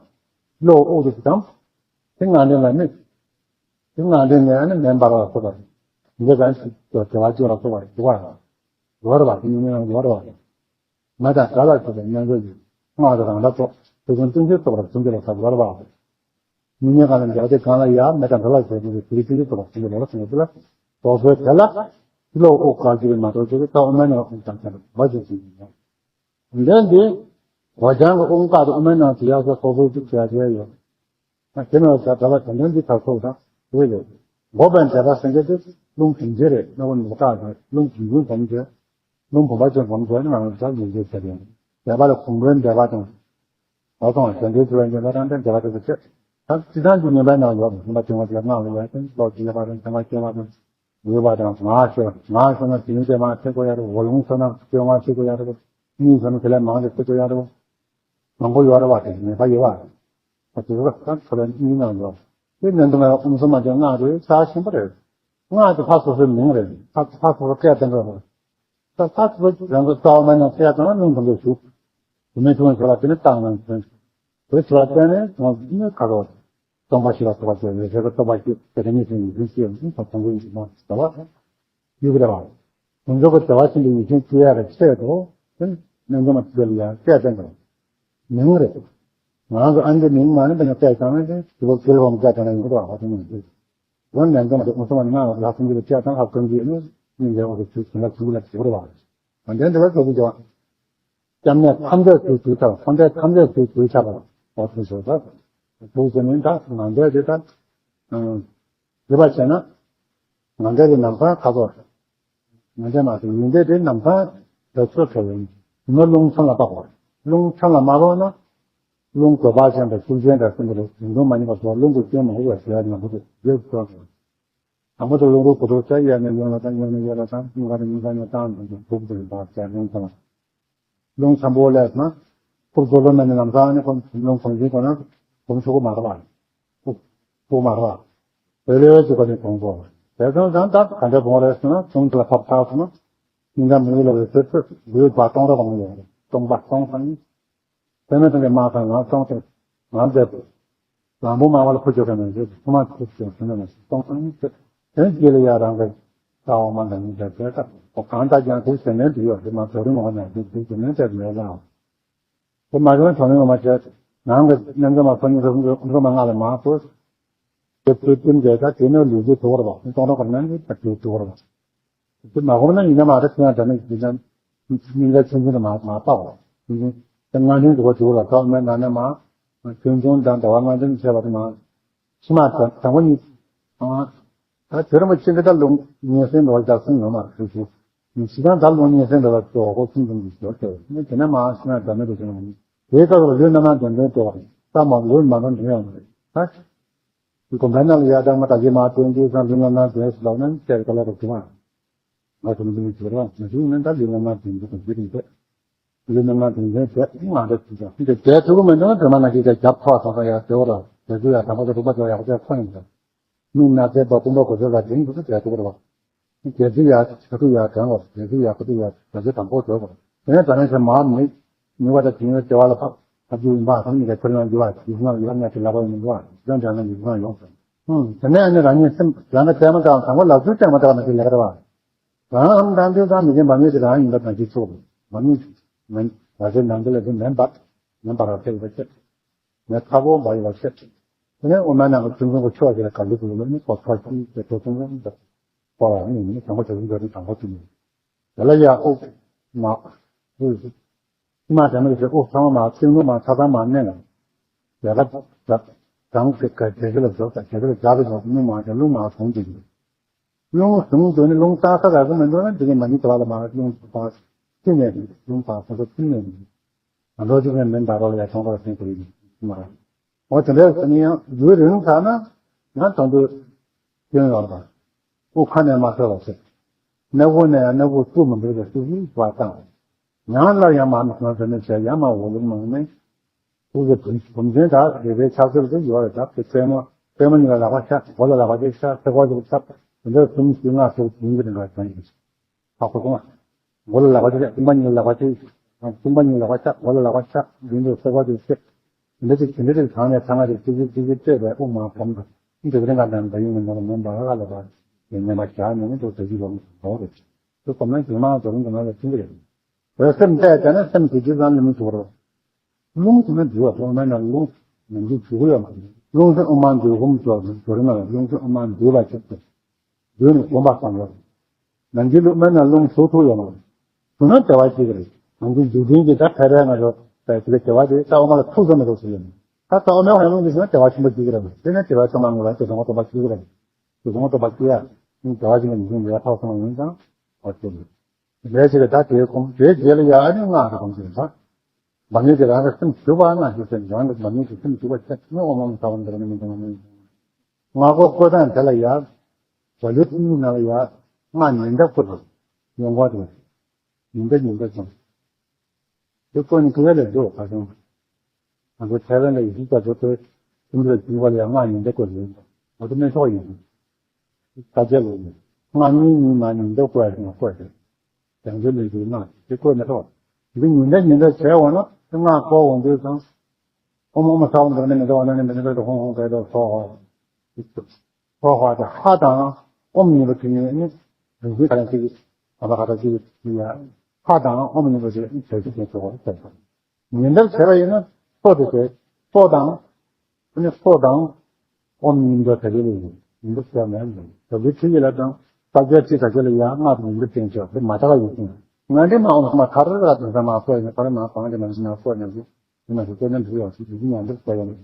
གློ་དབུགས་དེ་དམ། དེ་ངག་འདོན་ལ་དམིགས། དེ་ངག་འདོན་ནས་ནི་མེ་འབར་བ་སོགས་པ། འདི་གང་ཞིག་ཏུ་བདེ་བ་སྐྱེ་བ་སོགས་པ་ཞུ་བ་ཡོད་རེད་བ། དེ་སྨྱུང་གནས་ཡང་ཡོད་རེད་བ། མེ་དང་དགྲ་ལ་སོགས་པའི་རྣལ་འབྱོར་གྱིས་སྔགས་དེ་རང་སྒྲ་སོགས་ཆོས་སྐུ་སྟོང་ཉིད་རྟོགས་པར་བྱིན་གྱིས་རློབས་ས་ཡོད་རེད་བ། སྨྱུང་གནས་སྒང་ལ་འཇལ་དེ་སྒང་ལ་ཡང་མེ་དང་དགྲ་ལ་སོགས་པའི་ཆོས་སྐུ་སྟོང་ཉིད་རྟོགས་པར་བྱིན་གྱིས་རློབས་ས་ཡོད་རེད་བ། སོ་སོའི་དེ་ལ་གློ་དབུགས་བཀག་རྒྱུ་མ་གཏོགས་ཆོས་ཀྱི་རྟགས་དབུ་མའི་ནང་དབུགས་དང་ཆ་འདྲ་མ་བྱེད་ཟིན་ཡིན། འདི་འདི་འོ་ཅང་གི་དབུགས་བཀག་དང་དབུ་མའི་ནང་དུ་ཡར་སོ་སོ་སོ་ཅིག་བྱས་བྱས་ཡོད། དེ་ནས་བྱ་བྲལ་བ་དོན་དམ་འདི་ཐག་ཆོད་དང་དེ་རེད། འགོག་པའི་འདོད་པ་སེམས་ཀྱི་དེ་རླུང་བུམ་འཇིག་རེད། གློ་བུམ་འཇིག་རྟགས་རེད། རླུང་བུམ་འཇིག་སྒོམ་བྱས། རླུང་བུམ་པ་ཅན་སྒོམ་བྱས་ནས་ང་ཚོ་ལ་ཡོད་རྒྱུ་ཟེར་ཡོད། འདོད་པ་ལ་གོམས་པའི་འདོད་པ་དང་། ཨོ་ཐོང་གཞན་དོན་ཚུལ་ལ་འགྱུར་བ་དང་འདོད་པ་དེ་ཚོ་ཆེ། ད་སྤྱི་བཏང་གི་ངན་པའི་ནང་ཡོད་པ་ཡིན་པ་དེ་ང་ཚོ་ལ་སྔགས་ལ་ཡོད་ཅིང་བློ་གི་ཡོད་པ་དང་བྱ་བ་སྐྱེ་བ་དང་། འོས་པ་དང་ངག་ཤོར། ངག་ཤོར་ན་དེ་ཉིད་དེ་མ་ཐེག་གོ་ཡ་རེད། འོ་ལུང་ཤོར་ན་སྐྱོ་ངག་ཤེས་གོ་ཡ་རེད། གཉིད་ཤོར་ན་དེ་ལས་མང་དེ་ཐེག་གོ་ཡ་རེད། མང་པོ་ཡོད་རེད་བ། དེ་ངན་པ་ཡོད་བ། ཨ་དེ་ཚོ་ད་ཚོ་ལ་གཉིས་ནང་ཡོད། དེ་ནན་དུ་ང་ཨུམ་སུམ་མ་ཅན་སྔགས་རེད། ཚར་ཆེན་པོ་རེད། སྔགས་དེ་ཕར་སོ་སོའི་མིང་རེད། ཕར་ཕར་སོ་སོ་སྐད་བཏང་གི་རེད། ད་ལྟ་ཚོ་རང་གི་རྩ་བ་མ་ནང་གསལ་ཙང་རླུང་དང་པོ་ཞུགས། དུ་མའི་ཆུང་བ་ཞོ་ལ་དེ་ནི་བཏང་ནང་ཚན། དེ་ཞོ་ལ་བརྟེན་ནས་ཚོང་ནི་ཁ་རོ། སྟོང་པ་ཞིག་ལ་སོགས་པ་ཞེས་པའི་ཞེས་པ་སྟོང་པ་ཞིག་དེ་ནི་ཚན་ཡིན་ཞེས་ཡང་ཚོང་ཚོང་གི་ཡིན་མ་ཟེར་བ། ཡུག་རེ་བ། དུང་ཆོག་གི་བདེ་བ་ཆེན་པོའི་ཡིད་ཆེན་བཅུ་ཡ་གི་ཆེད་དུ། དེ་ནི་འཛོམས་མ་ཚུལ་ཡང་སྐད་བསྟན་དང་། མིང་རེད། ང་རང་གི་ཨ་མདའི་མིང་མ་ནི་བེད་སྤྱོད་བཏང་ན་དེ་དུ་བ་ཀིལ་ཧོམ་སྐད་བཏང་ན་ཡོང་གི་རེད་བ། དེ་ནི་འདི། འོ་ནན་དུ་མ་དེ་ཨུ་ཚུགས་མ་ནང་ལ་ལྷག་སེམས་ཀྱི་ལ་སྐྱེ་དང་ལྷག་སེམས་ཀྱི་ནི་སྙིང་རྗེ་འོ་ཚུལ་ཚུལ་ལ་ཚུལ་ལ་ཚུལ་རེ་བ། འོན་ཏེ་འདི་ལ་ཚོགས་ཀྱི་བྱ་བ། སྐྱབས་གནས་ཐམས་ཅད་ཚུལ་ཚུལ་ཐབས་ཐམས་ཅད་ཐམས་ཅད་ཚུལ་ཚུལ་ཆགས་པ་འོ་ཚུལ་བཟོ་ཐབས། ཚུལ་ཟེར་ནི་ད་ང་འདྲ་དེ་ད། ཨང་། དེ་བ་བྱས་ན། ང་འདྲ་དེ་ནམ་སང་ཁ་ཚོར། ང་འདྲ་མ་དེ་ཡིན་འདྲ་དེ་ནམ་སང་དེ་ཚོ་ཚོ་ཡིན། མི་རླུང་ཚང་ལ་དཔག་པ། རླུང་ཚང་ལ་མ་དཔག་ན། རླུང་གོས་པ་ཅན་དང་ཤུགས་ཅན་དང་སྲིན་པོ་རེད། རིན་ཐུང་མ་ཉམས་པ་སོགས་རླུང་གི་སྐྱོན་མང་པོ་ཡོད་པ་ཞེས་པ་ནང་དུ་ཡོད་ཚོད་དང་། དང་པོ་དུ་རླུང་རོ་ཕུ་ཐོག་ས་ཡར་ནས་ཡོང་ལ་དང་། ཡོང་ནས་ཡར་ལ་དང་། སྙིང་ག་ནས་སྙིང་ག་ནས་བཏང་དང་། ཕུག་ཏུ་ཡིན་པ་ཟེར་རླུང་ཚང་། རླུང་ཚང་པོ་ལས་ན། ཕུར་རྡོ་ལོ་མ་ནས་ལམ་སང་ནས་ཁོ་རླུང་གོང་བཞིན་གོ་ན། གོང་ཆོག་གོ་མ་ར་བ། ཕུག་ཕུག་མ་ར་བ། བེ་ལེ་བེ་ཅིག་གོ་ནས་གོང་གོ། དེ་ཚོ་ཙང་ད་ག་འདྲ་གོང་རེད་ཟེར་ན། ཚོང་དུ་ལ་ཕབ་ཚར་སོང་ན། སྙིང་ག་མི་ལ་བའི་ཚེ་ཚེ་དགུའི་བ་སྟོང་ར་གོང་ཡོང་རེད། སྟོང་པ་སྟོང་སང་། དེ་མི་དང་གི་མ་ཁང་ང་སྟོང་དེ། ང་མཛད་པོ། ལམ་བུ་མ་བ་ལ་ཕུ་ཅོ་ག་ནས་རེད། ཐུ་མ་ཐུ་ཅོ་ཟེར་ན་ནས་སྟོང་སང་ནི་ཚེ། དེ་སྐྱེ་ལ་ཡ་རང་གི་ས་འོག་མ་འདྲ་མི་འདྲ་བྱས་ད་གང་ལྟར་ཀྱང་དེ་ཟེར་ནས་འདི་ཡོད་དེ་མ་དོ་རིང་འོག་ནས་འདི་འདི་ཟེར་ནས་བསྡད་མེད་ལ། དེ་མ་རེད་དོ་རིང་འོག་མ་བྱས་ནང་གི་རྣལ་འབྱོར་མ་སོ་སྙིང་རུམ་རུམ་མ་ལྔ་ལ་མ་སོ། དེ་ཚོའི་རྟེན་འབྲེལ་ད་དེ་ནས་ལུས་རྒྱུ་དོར་བ་སྟོང་ར་བར་ན་ནི་ད་དེ་དོར་བ། དེ་མ་གོམས་ན་ཡིན་ན་མ་རེད། དེ་ཡང་དྲན་ནས་ཡིན་ན་སྙིང་ག་ཆུང་ཆུང་དུ་མ་མ་སྤག་པ། ཆུང་ཆུང་དེ་ལྔ་ལྡན་དུ་གོ་དུ་ལ་ཐོག་མེད་ན་ནས་མ། ཆུང་ཆུང་དང་ཟླ་བ་ལྔ་ལྡན་བྱས་པ་དུ་མ། ཕྱི་མ་དང་དང་པོ་གཉིས། ད་དེ་རིན་པོ་ཆེ་འདི་ད་ལུང་ཉན་སེང་འགྲོ་བ་རྒྱག་སེང་ཡོད་མ་རེད། ཞུ་ཞུ། ཞི་ད་ད་ལུང་ཉན་སེང་འགྲོ་བ་ཙོག་གོ་ཆུང་ཆུང་གི་ཞོར་དེ་ནི་དེ་ནས་མ་ཕྱི་མ་ཟླ་མེད་དུ་བྱུང་བ་ནི། དེའི་སྐབས་ལ་ལུས་རྣམ་སྣང་དོན་དོན་སྤྲོ་བ་རེད། ད་མ་ལུས་མ་འགྲོ་འདྲེན་ཡོང་མ་རེད་ད། དགོན་པའི་ནང་ལ་ཡར་དང་མར་ད་གི་མར་སྟོན་དུས་ཙང་ལུས་རྣམ་སྣང་དོན་ཞེས་ལབ་ན་བཤད་ག་ལ་རོགས་བྱུང་བ། ང་ཚོ་ལུས་ཀྱི་རང་མ་ཞུགས་ན་ད་ལུས་རྣམ་སྣང་དོན་གྱི་དོན་གྱི་རིང་བཤད། ལུས་རྣམ་སྣང་དོན་གྱི་བཤད་ང་འདྲ་ཅི་ཙང་འདི་བྱས་ཐུབ་ཀྱི་མེད་འདུག་ན་དོན་མ་ན་ཅི་ཙང་རྒྱབ་ཐོག་ཐོག་ཡར་དེ་བ་ར་དེ་ཚོ་ཡར་དང་པོ་དེ་རུ་པ་ཚོ་ཡག་པོ་ཚོ་ཁོ་ཡིན་ཙང་། མི་ན་ཚེ་བ་ཀུན་པ་གོ་ཚོད་ལ་དེ་ཡིན་དུ་བྱས་ཐུབ་ཀྱི་རེད་བ། རྒྱལ་སྲིད་ཡར་ཆ་ཐུབ་ཡར་དྲན་བ། རྒྱལ་སྲིད་ཡར་ཁ་ཐུབ་ཡར་རྒྱལ་སྲིད་དང་པོ་བྱོས་བ། དེ་ནས་ད་ནས་ཚེ་མར་མི་མི་བ་དང་དེ་ཉིད་བྱ་བ་ལ་ཕབ་ཕབ་རྒྱུ་ཡིན་པ་ཐམས་ཅད་ཀྱི་ཁྱོད་རང་རྒྱུ་བ་ཡིན་ན་ཡོད་ན་དེ་ལ་བ་ཡིན་པ་ཡང་དྲན་ན་ཡིན་པ་ཡོང་ཟེར། ཧུམ། དེ་ནས་ཨ་ནི་རང་ཉིད་སེམས་རང་གི་ལྟད་མོ་ལྟ་བ་དང་པོ་ལག་ཚུལ་སྟེང་མ་ལྟ་བ་ན་དེ་ལས་ཀ་རེད་བ། རང་ཧམ་དང་དུས་དང་མི་མཁྱེན་པ་མེད་དེ་རང་ཡིན་པ་དང་གཅིག་ཚོགས་མ་མི་མེད་བ་ཚེ་ནང་དུ་ལ་དེ་མེད་པ་མེད་པ་ར་ཕེབས་པ་ཆེ། ངས་ཁ་བོ་འབའ་ཡི་བ་ཆེ། དེ་ནས་ཨོ་མ་ནང་གི་ཆུང་ཆུང་གི་ཆོས་ཞིག་ལ་ག་ལུ་གུ་ལུ་ནི་གོ་ཐོར་གྱིས་དེ་ཐོ་ཐུང་རང་འདི་པོ་ལ་ནི་ནི་དང་པོ་ཆུང་ཆུང་གི་དང་པོ་ཐུང་ནི་དེ་ལ་ཡ་ཨོ་མ་ཨུ་ཨུ་མ་དེ་ནི་ཨོ་ཚང་མ་ཚིག་ནུ་མ་ཚ་ཚང་མ་ནས་ལ་ ལས་ཀ་གྲངས་ཀྱི་ག་བྱེད་ཀྱི་ལ་བཟོ་དང་བྱེད་ཀྱི་ལ་རྒྱག་གི་ལ་རླུང་མ་བྱེད་རླུང་མ་གཏོང་གི་ཡོད། རླུང་གསུམ་འདུག་ནི་རླུང་བཏང་ས་ག་གི་མི་འདུག་ན་འདི་གི་མ་ཉིད་དུ་བ་ལ་མ་རླུང་དུ་བ་ཅི་ནས་རླུང་བཏང་ས་ག་ཅི་ནས་རླུང་ལོ་ཅིག་ནས་མི་འདའ་རོགས་ལ་ཡ་ཐོང་རོགས་ཟིན་གི་རེད་མ་རེད། འོ་དེ་འདྲ་ཟེར་ནི་ཡང་ཡུན་རིང་ཚར་ན་ཡང་དང་དུ་སྐྱོན་ཡོད་པ། དབུགས་ཁ་ནས་མ་ཐོན་པ་ཟེར། སྣ་བུག་ནས་ཡང་སྣ་བུག་སྐུ་མི་འདུག་པའི་སྐུ་གཟུགས་པ་བཏང་། ཡང་སླར་ཡང་མ་མི་སོང་ཟེར་ནས་བྱས་ཡང་མ་འོ་ལུག་མང་ནས། སྐུ་གཟུགས་བུམ་བུམ་ཅན་དག་རེ་རེའི་ཕྱག་སེར་དུ་ཡོད་རེད་དག་དེ་པད་མ་པད་མ་གཉིས་ལ་ལག་པ་ཤ་མགོ་ལ་ལག་པ་གཅིག་ཤ་ཚེ་སྐོར་གཅིག་ཤ་དེ་འདྲ་གསུམ་བཞི་ལྔ་དྲུག་བདུན་གྱི་རིང་ལ་བྱང་ཡིན། ཧ་གོ་སོང་ང་། མགོ་ལ་ལག་པ་གཅིག་ཤ་གསུམ་པ་གཉིས་ལ་ལག་པ་གཅིག་གསུམ་པ་གཉིས་ལ་ལག་པ་ཤ་མགོ་ལ་ལག་པ་ཤ་བདུན་དྲུག་ཚེ་སྐོར་གཅིག་ཤ། དེ་འདྲ་ཅིག་དེ་འདྲ་ཅིག་གང་ནས་ཚང་མ་དེ་ཅི་ཅི་ཅི་ཅི་སྤྲད་པའི་དབུགས་མང་གོམས་དང་འདི་རིང་ག་འདྲ་འདྲ་ཡིན་མིན་ནོར་མོན་པ་ཧ་ལ་བ་ཡིན་ནས་མ་བྱ་ནས་ནི་དུ་དེ་ཅི་ཡོང་གོ་རེད། དུ་གོམས་ན་ཇི་མང་དུ་རིང་དུ་ན་ལ་ཐིང་གི་རེད། འོད་སེམས་བལྟས་བྱས་ན་སེམས་ཀྱི་རྒྱུ་ཙམ་ལ་མི་ཐུག་རོ། རླུང་དུ་ན་འདུལ་བ་ཐོག་མེད་ན་རླུང་ནམ་རྒྱུན་འཇུག་གི་ཡོད་མ་རེད། རླུང་སེམས་དབུ་མ་འདུལ་སྒོམ་སོགས་སུ་གྱུར་ན་རླུང་སེམས་དབུ་མ་འདུལ་བ་ཆེད་དུ། འདུལ་ནས་སྒོམ་པ་བསམ་ཡོད། ནམ་རྒྱུན་རླུང་མེད་ན་རླུང་ཟུག་ཐུབ་ཡོད་མ་རེད། ཟུག་ན་བདེ་བ་སྐྱེ་གི་རེད། ནམ་རྒྱུན་འཇུག་རྟེན་གྱི་ད་ཕལ་པའི་ང་ཚོ་དེ་གི་བདེ་བ་དེ་རྩ་དབུ་མ་ལ་ཐུག་ས་མི་འདུག་ཟེར་ཡོད་མ་རེད། ད་རྩ་དབུ་མའི་དབང་རླུང་གི་ཟེར་ན་བདེ་བ་ཆེན་པོ་སྐྱེ་གི་རེད། དེ་ནས་བདེ་བ་ཆེན་པོ་ངོ་ལ་དེ་སྒོམ་པ་སྟོང་པ་སྐྱེ་གི་རེད། དེ་སྒོམ་པ་སྟོང་པ་སྐྱེ་ཡ། བདེ་བ་ཆེན་པོ་ཉིད་ཀྱི་ཡ་ཐོག་སོང་བ་ཡིན་ཙང་འོ་དེ་རེད། ལས་བྱེད་ཀྱི་བདག་དེའི་ཁོང་དེའི་རྗེས་ལ་ཡང་ཨ་ནི་སྔགས་ཀྱི་སྒོམ་ཞིག་དང་། འབབ་ནུས་ཀྱི་རང་གི་སེམས་ཞུ་བ་སྔགས་ཀྱི་སེམས་རང་གི་འབབ་ནུས་ཀྱི་སེམས་ཞུ་བ་ཆེད་ནི་ཨོཾ་ཨོཾ་ཟེར་བ་འདིར་ནི་མི་འདུག་ནི། སྔགས་འགོ་བཀོད་སྟངས་དེ་ལ་ཡང་། བ་ལུ་ཏི་ནང་ལ་ཡང་སྔགས་ཉི་ཟླ་བཀོད་དེ། ཡོང་བ་དེ། ཉི་ཟླ་ཉི་ཟླ་ཀྱང་། དེ་བཀོད་ནི་ཀུ་ཝེ་ལ་འགྲོ་བ་ག་སོང་། ང་ཚོ་ཐའེ་ཝན་ལ་ཡི་ཤུ་ཙམ་འགྲོ་ཚོད་ཀུན་འདུས་ལ་སྦྱིན་པ་ལ་ཡང་སྔགས་ཉི་ཟླ་བཀོད་ཡོད། ང་ཚོ་སྨན་མཆོག་ཡིན། ས་སྐྱ་ལོ་ཡིན། སྔགས་གཉིས་གཉིས་མ་ཉི་ཟླ་བཀོད་ཡ་ཞིག་ང་བཀོད་ཡོད། བྱང་ཆུབ་ལས་ཀྱི་སྔགས་དེ་བཀོད་མི་ཐུབ། འདི་ཉི་ཟླ་ཉི་ཟླ་བྱས་འོང་ན་དེ་སྔགས་བཀོད་འོང་དུས་ཙང་། ཨོཾ་ཨོཾ་ས་བ་འདི་ནི་མི་འདྲ་བ་ནི་མི་འདྲ་བ་ཧོང་ཧོང་གེ་དོ་སོ་ཧོ། ཧོ་ཧོ་དེ་ཧ་དང་ཨོཾ་གཉིས་པོ་དེ་ནི་རིག་པའི་ཁ་ལན་གཅིག་གི་ཨ་མ་ཁ་ཐག་གཅིག་གི་ཡ། ཧ་དང་ཨོཾ་གཉིས་པོ་དེ་བྱེད་ཀྱི་ཅན་ཆོག་པ་ཟེར། ཉི་ཟླར་བྱས་པ་ཡིན་ན་སོ་དེ་བྱས། སོ་དང་། ཨ་ནི་སོ་དང་། ཨོཾ་ཉི་ཟླ་དེ་རེ་རེ་ཡིན། ཉི་ཟླ་བྱས་མེད་ལ། ད་བུ་ཁྱི་ཡི་ལ་དང་ས་རྒྱ་ཁྱི་ས་རྒྱ་ལ་ཡ་སྔགས་དང་ཉི་ཟླ་བསྟན་ཆོག་དེ་མ་དག་ཡོད་ཅིང་། ང་འདྲི་མ་འོང་མ་ཐར་ར་དང་ས་མ་སོ་ཡིན་ན་ཐར་མ་གང་གི་ནང་ན་སོ་ཡིན་ན་ཡིན་ན་ཞིག་སྐྱོན་ནམ་ཞིག་ཡོང་ཞིག་ཡིན་ཡང་འདིར་སོ་ཡིན།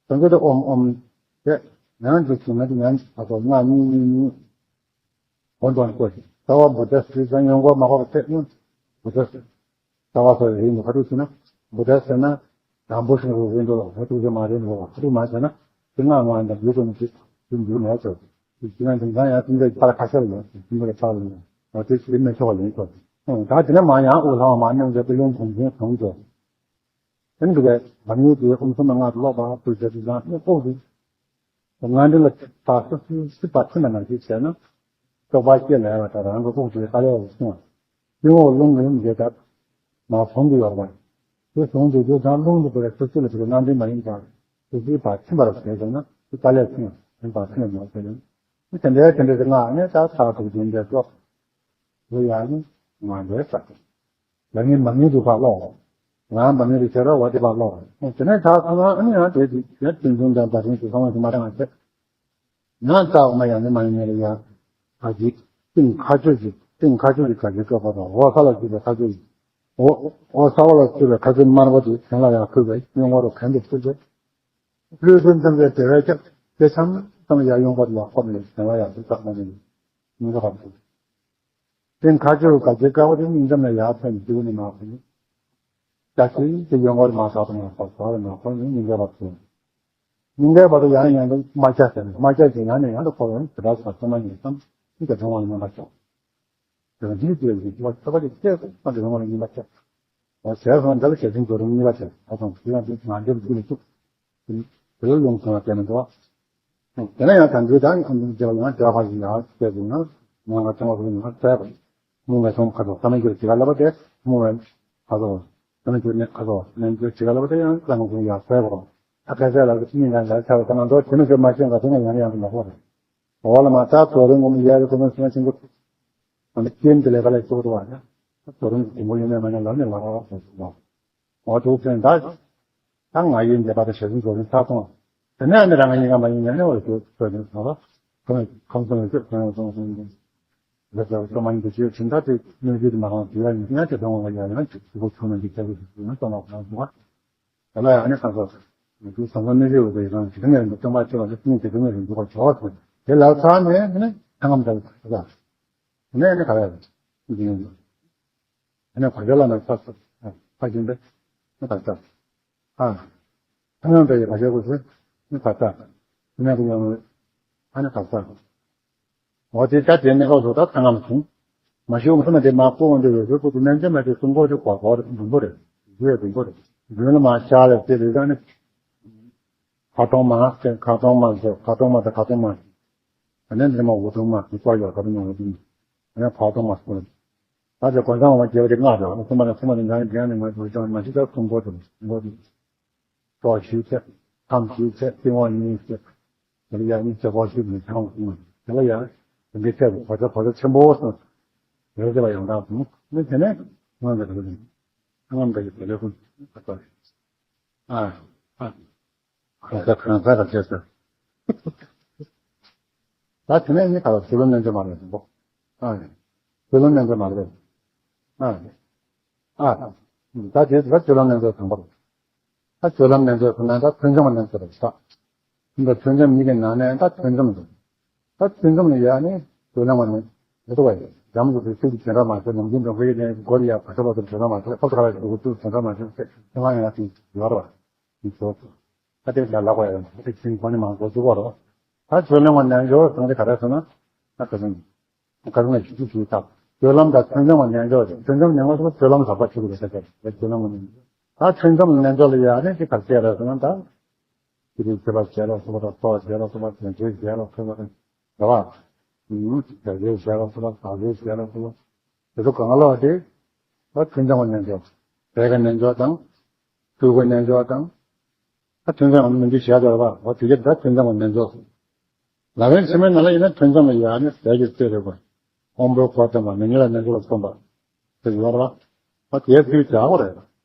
དོན་གྱི་དེ་ཨོཾ་ཨོཾ་དེ་ཡང་འདི་ཞིག་ན་དེ་ཡང་ཨ་སོ་ལྔ་གཉིས་གཉིས་གཉིས། འོ་འདོན་བཀོད་ཅིང་། རྩ་བ་བུདྡྷ་སྟེ་ཙང་ཡོན་གོ་མ་གོ་བ་ཚད་ནི་བུདྡྷ་སྟེ། རྩ་བ་སོགས་རིང་དུ་ཁ་ཐུག་ཕྱིན་ན་བུདྡྷ་ཟེར་ན་དང་པོ་ཤིང་རུ་རིང་དུ་ལོག་ཁ་ཐུག་ཅེས་མ་རིང་དུ་ལོག་ཁ་ཐུག་མ་བྱས་ན་དེ་སྔགས་ངོ་འདབ་ཡུལ་དུ་ནི་ཅིག་དུ་འགྱུར་མེད་ཚོ། དེ་ཕྱིན་ན་དེང་སང་ཡང་ཙུན་དྲ་ཕར་ཁ་ཤར་ཡོད་ཙུན་དྲ་ཕར་ལ་ཡོད་འོ་དེ་ཞིག་མི་ཆོག་ཡིན་ཚོ། ད་དེ་ནས་མ་ཡང་དབུགས་ལྷང་བ་མ་གནོན་ཚེ་ཀུན་སློང་གོང་ཆེན་གོང་དུ། དེ་འདུག་གས་བམ་ཡུལ་དེའི་ཨོཾ་སོ་མའི་སྔགས་ཀློག་པ་ཕུལ་བྱ་དེ་དང་ནི་དབུགས་དེ། ང་འདི་ལ་ད་སུ་སུ་སྲིད་པ་ཐིམ་པ་ནང་བཞིན་བྱས་ན། སྐྱོགས་པ་སྐྱེ་ལས་པ་དང་རང་གི་དབུགས་དེ་ཀ་ལས་སུ་སོང་། སྤྱི་བོ་རླུང་གི་འབྱེད་ཐབས་མ་བཟུང་གི་ཡོད་པ། དེ་བཟུང་དུས་དེ་དང་རླུང་དུ་བར་སུ་སུ་ལ་དེ་རྣམ་འདྲེན་མ་ཡིན་པར་སུ་སུའི་བར་ཐིམ་པར་བྱས་སོང་ན་དེ་ཀ་ལས་སོང་ཡིན་པར་ཐིམ་མ་བྱས་ན། དེ་འདྲའི་དེ་འདྲའི་སྔགས་ནི་ད་ཚར་དུ་འཛིན་པའི་སྐྱོགས། དེ་ཡང་ནི་ང་འདྲའི་ས། ལ་ངའི་མ་ངའི་རུ་ཁག་ལོག་ང་མ་ངའི་རུ་ཁྱེད་ར་བ་དེ་བ་ལོག་དེ་ནས་ད་ཁོ་ང་ཨ་ནི་ཡང་དེ་དུས་ཡང་དུས་འཛིན་དང་བདག་འཛིན་གྱི་ཚང་མ་ཞིག་མ་དྲང་བ་བྱེད། ཡང་རྩ་བ་མ་ཡང་ནི་མ་ཡང་ནི་ལ་ཡང་ག་ཅིག་སྟེང་ཁ་གཅོད་ཅིག་སྟེང་ཁ་གཅོད་ཅིག་ག་ཅིག་སྐབས་པ་དང་འོག་ས་ལ་གཅིག་པའི་ཁ་གཅོད་ཅིག་འོག་འོག་ས་བ་ལ་གཅིག་པའི་ཁ་གཅོད་དམར་པོ་དེ་གཞན་ལ་ཡང་ཕུལ་བས་སྙིང་བ་རུ་གན་དུ་ཕུལ་བས་ལུས་ཀུན་ཙམ་པའི་བདེ་བས་ཁྱབ་དེ་ཚང་ཙམ་ཡང་ཡོང་བ་ལ་ཁོ་ནས་གཞན་ལ་ཡང་ཕུལ་ཚགས་མ་ནས་སྙིང་ག་བ་ཕུལ། དེ་ཁ་ཆེ་བོ་ག་ཚོད་དཀའ་བ་དེ་སྙིང་གཏམ་ལ་ཡར་ཕན་འདུག་ནི་མ་ཕན། ཅག་ཅིག་དེ་ཡོང་བར་མ་བསགས་པ་ན་བསགས་པ་ལ་མ་ཕན་ནི་སྙིང་གའི་བར་དུ། སྙིང་གའི་བར་དུ་ཡང་ཡང་དུ་མ་ཆགས་ཟེར་ནས་མ་ཆགས་ཀྱི་ཡང་ནས་ཡང་དུ་འཁོར་བའི་དེ་དག་ས་ཚང་མ་ཉིད་ཙམ་ཅིག་གི་རང་དབང་ལ་མ་ཆགས། དེ་ལ་འདིའི་དུས་ལ་ཡིད་ཆེས་པ་ཐོབ་པ་ལས་སྐྱེས་སུ་མ་གི་རང་དབང་ལ་ཉིད་མ་ཆགས། ཟེར་སོང་འདི་ལ་བྱེད་སེམས་སྒོ་རུ་གཉིས་པ་བྱས་ཨ་ཙང་དེ་ཡང་དུ་ང་འདྲེན་དུ་ལ་བཅུག་དེ་ལ་རླུང་ཚང་བ་སྐྱེ་མི་འདུག་དེ་ན་ཡང་དང་དུས་དང་ཁམས་དང་བརྗེ་བ་ཡང་བརྗེ་བ་ཡང་སྐྱེ་དགོས་ན་ངང་ག་ཚང་བ་རུ་ཡང་བཙལ་དགོས། རྨོངས་པའི་ཚོམ་ཁ་དོག་ས་ན་འགྱུར་ཇི་ག་ལ་བ་དེ་རྨོངས་པའི་ཁ་དོག་ས་ན་འགྱུར་ནས་ཁ་དོག་ནས་འགྱུར་ཇི་ག་ལ་བ་དེ་ཡང་གཙང་ཁུང་ཡང་བཙལ་དགོས། ཨ་ཁ་ཟས་ལ་གི་སྙིང་ག་ལ་ཆ་བ་ད་ང་ཚོ་དེ་ནི་ཚོད་མ་ཤེས་ག་དེ་ན་ཡང་ཡང་དུ་ལོག་པ་རེད། འོ་ལ་མ་ད་ཚོ་རིང་ངོ་མ་ཡ་རི་ཁོ་ན་སེམས་ཅན་གྱི་ཨ་ནི་རྐྱེན་དེ་ལས་ཀ་ལས་ཤོར་བ་ཡ། ཚོ་རིང་གི་དུམ་བུ་ཡིན་ནས་མ་ཡིན་ལ་ནི་ལ་ར་བ་སོང་སོང་བ། འོ་དུ་ཚན་ད། ད་ང་ཡིན་བསྡད་པ་དང་ཞེ་སུན་གྱི་རིང་ཚར་སོང་། དེ་ནས་ཨ་ནི་རང་ངའི་ཉེན་ཁ་མ་ཡིན་ཉན་ནས་འོ་དུ་ཚོད་ནས་ཚང་བ། ཁོང་ཁོང་ཚོ་ནས་ཚོད་ཚོད་ཚོད་ཚོད་ཚོད། ལས་ཀ་ཚོད་མ་ཡིན་དུ་བྱེད་ཕྱིན་ད་དེ་གནོད་བྱེད་དུ་མ་གང་དུ་ཡ་ཡིན་ཡང་དེ་དོན་ངོ་ལ་ཡ་ཡང་ཅིག་དུ་ཁོ་ཁྱོད་ནས་འདི་ཁྱད་དུ་ཞུགས་ན་སོང་བ་ཁོང་ཚོ་བ། དེ་ལ་ཡང་ནི་ཁ་སོ། དེ་བཟང་པོ་གནས་ཤེས་འོས་པའི་རང་ཇི་ལྟར་ནས་རིང་པོ་སྟོན་པ་ཆེ་བ་ལ་སྙིང་རྗེ་དུ་ནས་རིང་པོ་བར་བྱ་བ་སོང་། དེ་ལ་ཚར་ནས་ནི་ཐང་ངམ་དང་ད་ནས་ནི་ག་རེ་རེད། ནས་ག་རེ་ལ་ན་ཚ་ཚ་ཕ་ཞིང་པས་ནི་ག་ཚ། ཨ། ཐང་ངམ་དང་ཡི་ག་རེ་གོ་ཚེ་ནི་ག་ཚ། ནས་ག་ཡང་ཨ་ནི་ག་ཚ། འོ་དེ་ལྟ་དེ་ནི་ཁོ་ཚོ་ད་ཚང་ངམ་སོང་། མ་ཤི་འོང་ཚང་མ་དེ་མ་སྤོ་འོང་དེ་ཡོད་ཚོད་ཁོ་ཚོ་ནན་ཅན་མ་དེ་སུན་གོ་དེ་གོ་གོ་རེད། འདུན་པོ་རེད། འདུན་ཡོད་འདུན་པོ་རེད། འདུན་ལ་མ་ཤ་ལ་དེ་རེད། ད་ནི་ཁ་ཏོང་མ་ཟེར། ཁ་ཏོང་མ་ཟེར། ཁ་ཏོང་མ་དེ་ཁ་ཏོང་མ་ཟེར། ཨ་ནི་འདི་མ་འུ་ཐུང་མ་དེ་ཀོ་ཡོད་ཁ་ཏོང་མ་འུ་ཐུང་མ། ཨ་ནི་ཁ་ཏོང་མ་ཟེར། ད་དེ་གོ་ཚང་མ་རྒྱལ་བ་དེ་ལྔ་རེད། ཚང་མ་ལ་ཚང་མ་དེ་འདྲ་འདྲ་ནི་མ་འདུན་ཅན་མ་ཤི་ད་སུན་གོ་དེ་སུན་གོ་དེ། ཕྱོགས་བཞི་བྱས། ཁམས་བཞི་བྱས། སྟེང་འོག་གཉིས་བྱས། དེ་ལ་ཡང་ནི་ལྕགས་ཕོར་བཞི་ནས་ཆང་བ་གསུམ། དེ་ལ་ཡང་དེ་འདྲའི་ཚད་དུ་གོ་ཆ་གོ་ཆ་ཆེན་པོ་སོང་། རེ་རེ་བ་ཡང་དག་སོང་། ནི་དེ་ནས་ངོ་མ་དེ་ལ་ངོ་མ་དེ་ལ་ཁུ་ཨ་ཨ་གང་ཟག་གང་ཟག་ག་བྱས་ཟེར། ད་དེ་ནས་ནི་ག་ལ་ཚུལ་ལུགས་རྣལ་འབྱོར་མ་ལ་ཟིན་པོ། ཨ་ཚུལ་ལུགས་རྣལ་འབྱོར་མ་ལ་ཟིན། ཨ་ཨ་ད་དེ་ད་ཚུལ་ལུགས་རྣལ་འབྱོར་དང་པོ། ད་སྤྱོད་ལམ་ནན་ཚོད་ཁོ་ན་ད་ཐུན་མཚམས་ནན་ཚོད་རེད་ཤག་ད་ཐུན་མཚམས་གཉིས་ཀྱི་ནང་ནས་ད་ཐུན་མཚམས་རེད། ད་ཐུན་མཚམས་ལ་ཡ་ནི་སྤྱོད་ལམ་བ་ནི་མི་ཐུབ་པ་ཡིན། འཇམ་དུ་ཚིག་གི་དོན་ར་མ་ཟད། ནམ་རྒྱུན་འགྲོ་མཁན་ནས་སྒོ་ལ་ཡ་བར་ཆ་བར་དུ་དོན་ར་མ་ཟད། ཁོ་ཚོ་ག་ལ་ཞིག་འགྲོ་དུས་དོན་ར་མ་ཟད། ཚེ་ཚེ་མ་ཡང་ཡང་ཡོད་རེད་བ། མི་ཚོ་ད་དེ་ལ་ལག་པ་ཡ་ཚིག་ཚིག་ཁོ་ནི་མང་ཚོགས་ཚུགས་པ་རོ། ད་སྤྱོད་ལམ་བ་ནན་འཇོག་སོང་དེ་ག་རེ་སོང་ན་ད་ག་ཚོད། ག་རེ་ཞིག་ཞུ་ཞུ་དང་། སྤྱོད་ལམ་དང་ཐུན་མཚམས་ལ་ནན་འཇོག་རེད། ཐུན་མཚམས་ནན་པ་སོགས་སྤྱོད་ལམ་ཟག་པ་ཆུ་རུ་ཟེར་ཏེ་སྤྱོད་ལམ་ནན། ད་ཐུན་མཚམས་ལ་ནན་འཇོག་ལ་ཡ་ནི་ཅི་གར་བྱས་རེད་ཟེར་ན། ད་ཅི་རིགས་བྱེད་པ་བྱས་ལ་སོགས་པ་དང་། ཚོགས་བྱས་ལ་སོགས་པ་དང་། བྱེད་བྱས་ལ་སོགས་པ་དང་། རེད་བ། ཡུལ་བྱས་བྱས་ལ་སོགས་པ་དང་། བྱས་བྱས་ལ་སོགས་པ། དེ་ཚོ་གང་ལ་དེ་ད་ཐུན་མཚམས་ལ་ནན་འཇོག་བྱས་ཀ་ནན་འཇོག་དང་། སྤྲུལ་སྐུ་ནན་འཇོག་དང་། ད་ཐུན་མཚམས་ལ་མི་འདུས་བྱས་དོ་རེད་བ། འོ་དེ་ག་ད་ཐུན་མཚམས་ལ་ནན་འཇོག་ལག་ལེན་ཕྱི་མའི་ནང་ལ་ཡིན་ན་ཐུན་མཚམས་ལ་ཡ་ནི་ཟས་ཀྱི་རྩེ་རེད་པ། དབང་པོའི་འཁོར་ལྡན་པ་མི་ཉིད་ལ་རྣལ་འབྱོར་ལ་སོགས་པ་དེ་ཡོད་རེད་པ། དེའི་ཚུལ་བྱ་དགོས་རེད།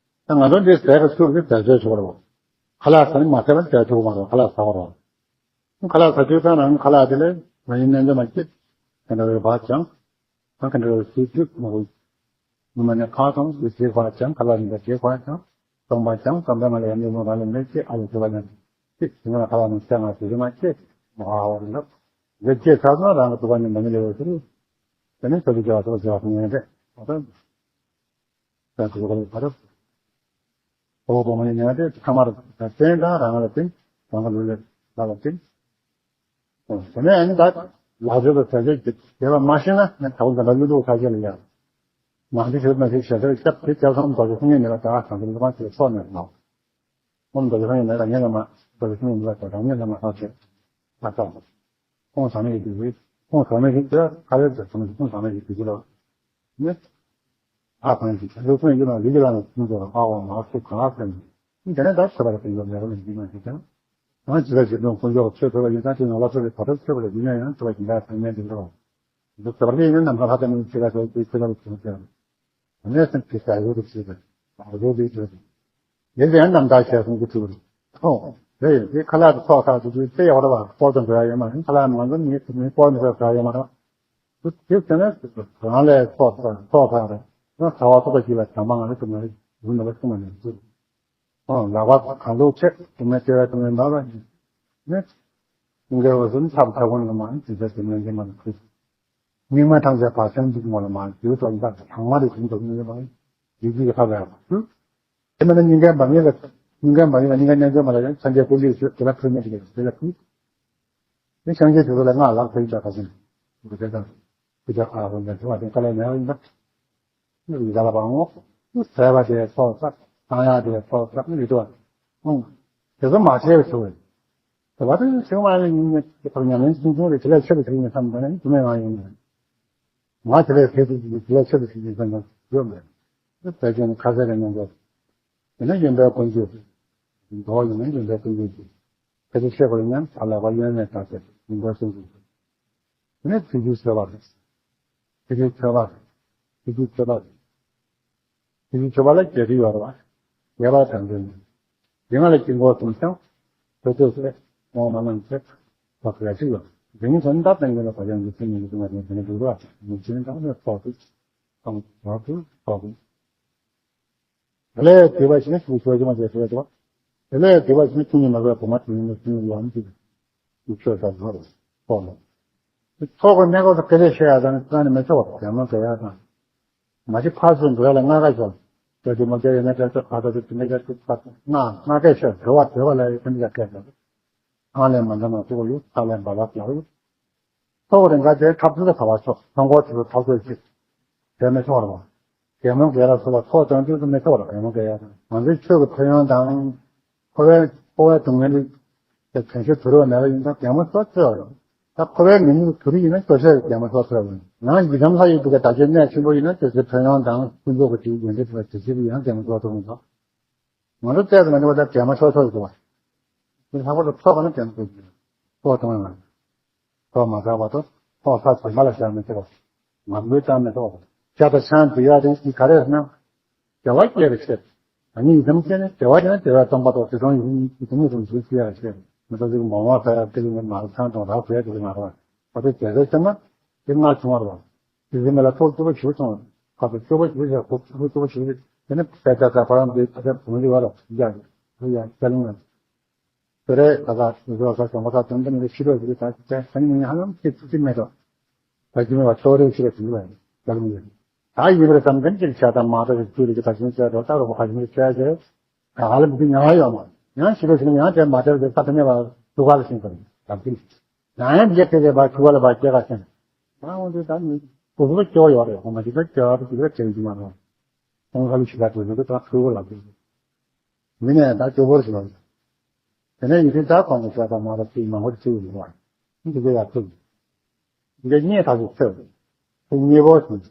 ད་ང་ཚོ་འདི་ཟས་ཀྱི་ཚུལ་གྱི་ཟས་བཅད་ཆོག་རེད་པ། ཁ་ལག་ཟ་ནི་མ་ཟས་ན་བཅད་ཆོག་མ་རེད། ཁ་ལག་ཟ་དགོས་རེད། ཁ་ལག་ཟ་དུས་ཙང་རང་ཁ་ལག་དེ་ལས་མ་ཡིན་རྣལ་འབྱོར་མ་སྐྱེས། དེ་འདྲ་བའི་བག་ཅིང་། ད་ག་འདྲ་བའི་ཚུལ་གྱིས་མ་གོ། ཉི་མ་ནས་ཁ་གང་དུ་ཞིག་བག་ཅིང་། ཁ་ལག་ནི་འདྲ་ཞིག་བག་ཅིང་། སྟོང་པ་ཅང་སྟོང་པའི་ངང་ལ་ཡང་ཉོན་མོངས་རང་ལ་མེད་ཅེས། ཨ་ལ་ཐུབ་པ་ཉམས་ཅིག་ཞིག་ང་ཁ་ལ་ནི་ཤ་ང་ཞིག་མ་ཅེས་མ་ཧ་བ་རེད། འདི་ཅེས་ཚར་སོང་རང་གི་ཐུབ་པ་ཉམས་པ་ཉིད་ལས་འོད་ཟེར། དེ་ནས་ཆོས་ཀྱི་རྒྱལ་བ་སོགས་རྒྱལ་བ་ཉན་རེད། ད་ད་ཐུབ་པ་ལ་ཕར་འོ་བོ་མ་ཉན་རེད། ཐ་མར་བསྟན་དང་རང་ལ་བསྟན། རང་གི་ལུས་ལ་ལ་ལ་བསྟན། དེ་ནས་ཨ་ནི་ད་ལག་ཆོས་དང་ཟས་བཅད་ཀྱི་དེ་བ་མ་ཤེས་ན་ནི་ད་བུ་འདི་འདྲ་གཡུ་འབྲུག་ཁ་ཤས་ལ་ཡང་མང་པོ་ཞིག་མ་ཤེས་བྱས་ཚར་སྐྱབས་དེ་སྐྱབས་སོང་མདོ་རྒྱུད་སོང་ཡིན་ནི་ལ་ད་གང་དུ་མི་མང་ཞིག་སོགས་ནས་ནོ། ཨོཾ་མདོ་རྒྱུད་སོང་ཡིན་ནི་ལ་ཉན་ལ་མ་མདོ་རྒྱུད་སོང་ཡིན་ནི་ལ་ད་རང་ཉན་ལ་མ་སོང་ཞེས་མ་ཐོག་ཁོང་ཚང་མས་ཡིད་ཀྱི་ཁོང་ཚང་མས་ཡིད་ཀྱི་ཁ་ལས་ཟེར་སོང་ཁོང་ཚང་མས་ཡིད་ཀྱི་ལོ། ནི། ཨ་ཁོང་གིས་ལུགས་སྲོལ་ཡིན་ན་ལུས་ཀྱི་ལ་ནི་ཁོང་ཚོ་ཨ་བ་མ་སུ་གང་ཟེར་ནས། དེ་ནས་ད་ཆོས་པ་ལ་བརྟེན་པའི་མེ་རོ་ལ་འཇིགས་མ་ཞིག་ཀྱང་། ང་ཇི་ལ་ཇི་ལྟར་དཀོན་མཆོག་ཆོས་ཐོས་པ་ཡིན་ཙང་དེ་ནང་ལ་ཆོས་ཀྱི་བར་དུ་ཆོས་པ་ལ་འཇིགས་ཉེན་ཡང་ཆོས་པ་ཇི་ལྟར་ཚང་མས་འདི་འགྲོ། འདི་ཆོས་པ་ལ་ཡིན་ན་ནམ་མཁའ་ལྷ་དང་མིའི་ཆོས་ལ་ཆོས་ཀྱི་ཆོས་ལ་ཆོས་ཀྱང་། དེ་ནས་སེམས་ཀྱི་ས་ཡོད་དུ་ཆོས་པ་ལ་ཆོས་ཀྱི་ཆོས་ཀྱང་། ཡིན་ཏེ་ཡང་རྣམ་དག་བྱས་གསུང་གི་ཚུལ་ཐོག་རེད། དེ་ཁ་ལག་ཏུ་ཚོགས་ཁག་ཏུ་དུས་དེ་ཡོག་ར་བ་སྤོར་དུ་འགྲོ་ཡ་ཡོད་མ་རེད། ཁ་ལག་མང་ཚོ་མི་མི་སྤོར་མི་ཚོགས་ཁག་ཡོད་མ་རེད། དུ་དེ་བྱས་ན་རང་ལས་ཚོགས་ཁག་ཚོགས་ཁག་རེད། ཡང་ཚ་བ་ཚོགས་པ་ཞིག་ལ་བྱམས་པ་ང་རེ་ཐུབ་མ་རེད། ཡུལ་ནང་ལ་ཐུབ་མ་རེད། ཨང་ལག་པ་གང་ལུགས་ཆེ་དུ་མའི་ལྟེ་བའི་དུ་མའི་འབབ་པ་ནི་ཀུན་དགའ་བོ་གསུམ་ཐབ་ཐབ་ཀུན་ལ་མ་ནི་དུས་ཚོད་དུ་མའི་འདི་མ་ནི་ཁུ། སྙིགས་མ་ཐམས་ཅད་བར་ཆད་འདི་མོ་ལ་མ་ནི་དུས་ཚོད་འདི་དག་ཚང་མ་རེ་བཞིན་དུ་མི་ཡོད་པ་ཡིན་གྱི་ཁ་བས་མ་ཁུ། དེ་མིན་ན་སྙིང་གའི་འབབ་ཉེས་ལ་སྙིང་གའི་འབབ་ཉེས་ལ་སྙིང་གའི་རྣལ་འབྱོར་མ་ལ་ཡང་སངས་རྒྱས་ཀུན་འདུས་ཞུ་དེ་ལ་ཁུ་མེད་ཀྱི་དེ་ལ་ཁུ། དེ་སངས་རྒྱས་དེ་ཚོ་ལ་སྔགས་ལག་ཐོན་ཅག་ཁ་སང་དེ་དང་དེ་ཅག་ཁ་ཧོ་ནས་དེ་བ་དེ་དཀའ་ལས་མེད་པ་ཡིན་པ། ཡིག་ལ་ལ་བ་ངོ་། ཟས་པ་དེ་ཚོགས་བསགས། གཏང་ཡག་དེ་ཚོགས་བསགས་ཡོད་དོ། ཨང་། དེ་ཚོ་མ་བྱས་པའི་ཚུལ་བས། དེ་བ་དེ་ཚོ་མ་ཡིན་ནི་དེ་ཁར་ཉམས་ལེན་ཆུང་ཆུང་རེ་དེ་ལས་ཆེ་བའི་ཚུལ་ནས་བསམ་པ་ནི་དུ་མའི་ངང་ཡིན་ནས། ང་དེ་ལས་ཕལ་ཆེར་དེ་ལས་ཆེ་བའི་ཚུལ་ནས་བསམ་པ་ཡོད་མེད། དེ་ཕལ་ཆེར་ནི་ཁ་ཟས་རེ་ནང་གོ། དེ་ནས་ཡོན་པའི་ཀུན་སྤྱོད། མདོ་ཡིན་ན་ཡོན་པའི་ཀུན་སྤྱོད་ཀྱི། ཕལ་ཆེར་ཤེས་དགོས་ཡིན་ན་ད་ལག་པ་གཡོན་ནས་བཏགས་ཏེ་ཡོན་པའི་ཀུན་སྤྱོད་ཀྱི། དེ་ནས་ཕྱི་རྒྱུད་མཆོད་པ་རེད། ཕྱི་རྒྱུད་མཆོད་པ་རེད། ཕྱི་རྒྱུད་མཆོད་པ་རེད། ཕྱི་རྒྱུད་མཆོད་པ་ལ་བརྒྱད་ཁྲི་ཡོད་རེད་བ། བརྒྱད་པ་དང་ལྡན་ནས། དེ་སྔ་ལ་དཀྱིལ་འཁོར་གསུམ་བཤམས། ཐོད་ཐོད་བསྲེགས། འོ་མ་བླངས་བྱས། བག་ལ་ཞིག་ཡོད། དེ་ཉིད་དོན་དམ་བརྟན་གྱི་ལ་བག་ཡངས་ཀྱི་སེམས་ཉིད་ཀྱི་ངང་ནས་དེ་ནས་འགྲུབ་པ་མི་ཆེན་དང་ནས་ཐོག་ཏུ་དང་བར་དུ་ཐོག་ཏུ། དེ་ལས་དུས་པ་ཞིག་ནས་ཤུགས་ཆོས་ཀྱི་མ་བྱས་ཐུབ་པ། དེ་ལས་དེ་བ་ཤིན་ཆུང་ཉི་མ་བས་བུ་མ་དེ་ཡིན་ན་ཤིན་ཡོང་གི་ཡུག་ཤོད་ས་ལོ་རེ་ཐོག་ལ། ཐོག་གི་གནས་སྐབས་སུ་སྐད་ཆ་བཤད་ཡ་དང་རྩ་ནས་མི་ཆོག་པ་གད་མོ་བགད་ཡ་དང་། མ་གཞི་ཕར་ཚུར་འགྲོ་ཡ་ལ་ལྔ་ཀ་ཤོར། དེ་དེ་མ་བགད་ཡོད་ན་སྐད་ཆ་ཁ་ཐོག་དེ་དེ་འདྲ་སྐད་ཆ་ཁ་ཐོག་ལྔ་ལྔ་སྐད་ཤོད་འགྲོ་བ་འགྲོ་བ་ལ་ཡོད་དེ་འདྲ་སྐད་ཆ། ཨང་ལས་མ་འདྲ་མ་ཐུག་ཡོད་ཁ་ལས་འབའ་ལགས་ཡག་ཡོད། ཐོག་རེ་འགའ་དེ་ཐབས་ཚུལ་ག་བ་ཆོག་ཐང་གོ་ཚུལ་ཐབས་ཚུལ་ཅིག་དེ་མི་ཆོག་རེད་བ། རྒྱལ་མོ་རྒྱལ་ལ་སོགས་པ་ཐོག་དང་དུས་སུ་མི་ཆོག་རེད་རྒྱལ་མོ་རྒྱལ་ཡ་དང་ང་ཚོའི་ཆོས་ཀྱི་ཕན་ཡོན་དང་། འཁོར་བའི་འཁོར་བའི་སྡུག་བསྔལ་དེ་དོན་ཤེས་དུ་རུ་མེད་པ་ཡིན་ཙང་རྒྱལ་མོ་སོགས་ཆོས་རེད། ད་འཁོར་བའི་ཉེས་དམིགས་དུ་རུ་ཡིན་ན་སྐྱོ་ཤས་རྒྱལ་མོ་སོགས་ཆོས་རེད། ཡང་ཡི་དམ་ལྷ་ཡི་བུ་ག་བདག་གཅེས་གནས་ཆེན་པོ་ཡིན་ན་དེ་ཚོའི་ཕན་ཡོན་དང་ཀུན་རྫོབ་ཀྱི་དེའི་ཡོན་ཏན་དེ་ཚོ་དེ་ཚོ་ཡང་རྒྱལ་མོ་སོགས་ཆོས་མི་ཆོག་ང་ཚོ་བལྟས་ཙམ་ན་འདི་བ་ད་རྒྱལ་མོ་ཆོག་ཆོག་ཡོད་པ། འདི་ལྷག་པར་དུ་ཚོགས་པ་ན་རྒྱལ་མོ་ཆོག་ཆོག་གཏོང་ཡོད་མ་རེད། ཚོགས་མ་བསགས་བར་དུ་ཚོགས་བསགས་བྱེད་མ་ལ་བཞག་མི་ཆོག་ང་མོས་བཏང་མི་ཆོག་ཤ་དང་ཆང་འདི་ཡག་རིང་གི་ག་རེ་ཟེར་ན། བདེ་བ་སྐྱེ་རེ་བྱེད། ཨ་ནི་ཡི་དམ་སྐྱེ་ནས་བདེ་བ་ཡང་བདེ་བ་སྟོང་པ་རྟོགས་དེ་དང་ཡི་དམ་ཡི་དམ་ཡི་དམ་སྐྱེ་ཡག་བྱེད། མི་ཚོ་ཅིག་མོ་མ་ཕ་ཡག་དེ་ལ་མ་ལ་ཆང་དང་རག་བྱས་དེ་ལ་མ་རག་བ་དེ་བདེ་བའི་ཆེན་མ་དེ་སྔར་བྱུང་བ་རེད་བ། དེ་རིང་ལ་ཐོག་བཅུ་པ་ཞུ་སོང་། ཁ་ཐུག་བཅུ་པ་ཞུ་ཞེས་ཁོ་ཁུ་བཅུ་པ་ཞུ་ཞེས་དེ་ནི་དཔེ་ཆ་ཚ་བ་རང་དེ་ཁ་ཐུག་བུ་མོ་ཡོད་རོགས་ཡ་ཡ་ཡ་ལུང་ལ། དེ་རེད་ད་ལྟ་མི་ཚོ་ཁ་ཞོང་པ་ཁ་དོན་དུ་མི་ཤི་རོགས་ཞུ་ད་དེ་ཁ་ནི་མི་ཧ་ལམ་ཁྱེད་ཚུགས་ཀྱི་མེད་དོ། ད་ཅི་མེད་པ་ཚོགས་རེ་ཞུ་རོགས་ཞུ་ལ་ཡ་ལུང་ལ། ད་ཡིན་པར་བསམ་མཁན་ཅིག་བྱ་དང་མ་གཏོགས་ཀྱི་ཚུལ་རེ་ཀྱི་ད་ཞུ་བྱ་རོགས་ད་རོགས་པ་ཁ་ཞུ་བྱ་ཞེས་ད་ཧ་ལམ་གྱི་ཉག་ཡོད་མ་ཡང་ཤི་རོགས་ཞུ་ན་ཡང་དེ་མ་བྲལ་བའི་ས་དེ་མེད་པ་དུ་ག་ལ་ཤིང་དང་ལམ་ཀིན། ཡང་ཡང་འདི་སྐད་ཆ་བ་ཆུ་བ་ལ་བ་སྐྱེ་ག་ཅན། ད་འོན་ཏེ་ད་ནི་གོ་བོ་སྐྱོ་ཡོད་རེད་ཧོ་མ་ཅིག་ད་སྐྱོ་ཡོད་རེད་ཅིག་ད་སྐྱོ་ཡོད་མ་རེད། ཁོང་ཁ་ལུ་ཞིག་ལ་གོ་ཡོད་ད་ཁུ་བོ་ལ་གོ་ཡོད། མི་ནས་ད་སྐྱོ་བོར་ཞིག་ལ་ཡོད། དེ་ནས་ཡིན་ཏེ་ད་ཁོང་གི་ཤ་ད་མ་ར་ཚིག་མང་པོ་ཚིག་ཡོད་རེད་བ། འདི་ག་ཡ་ཚིག་འདི་གཉིས་ཐག་ཅིག་ཚེ་ཚིག་གཉིས་པོ་ཞིག་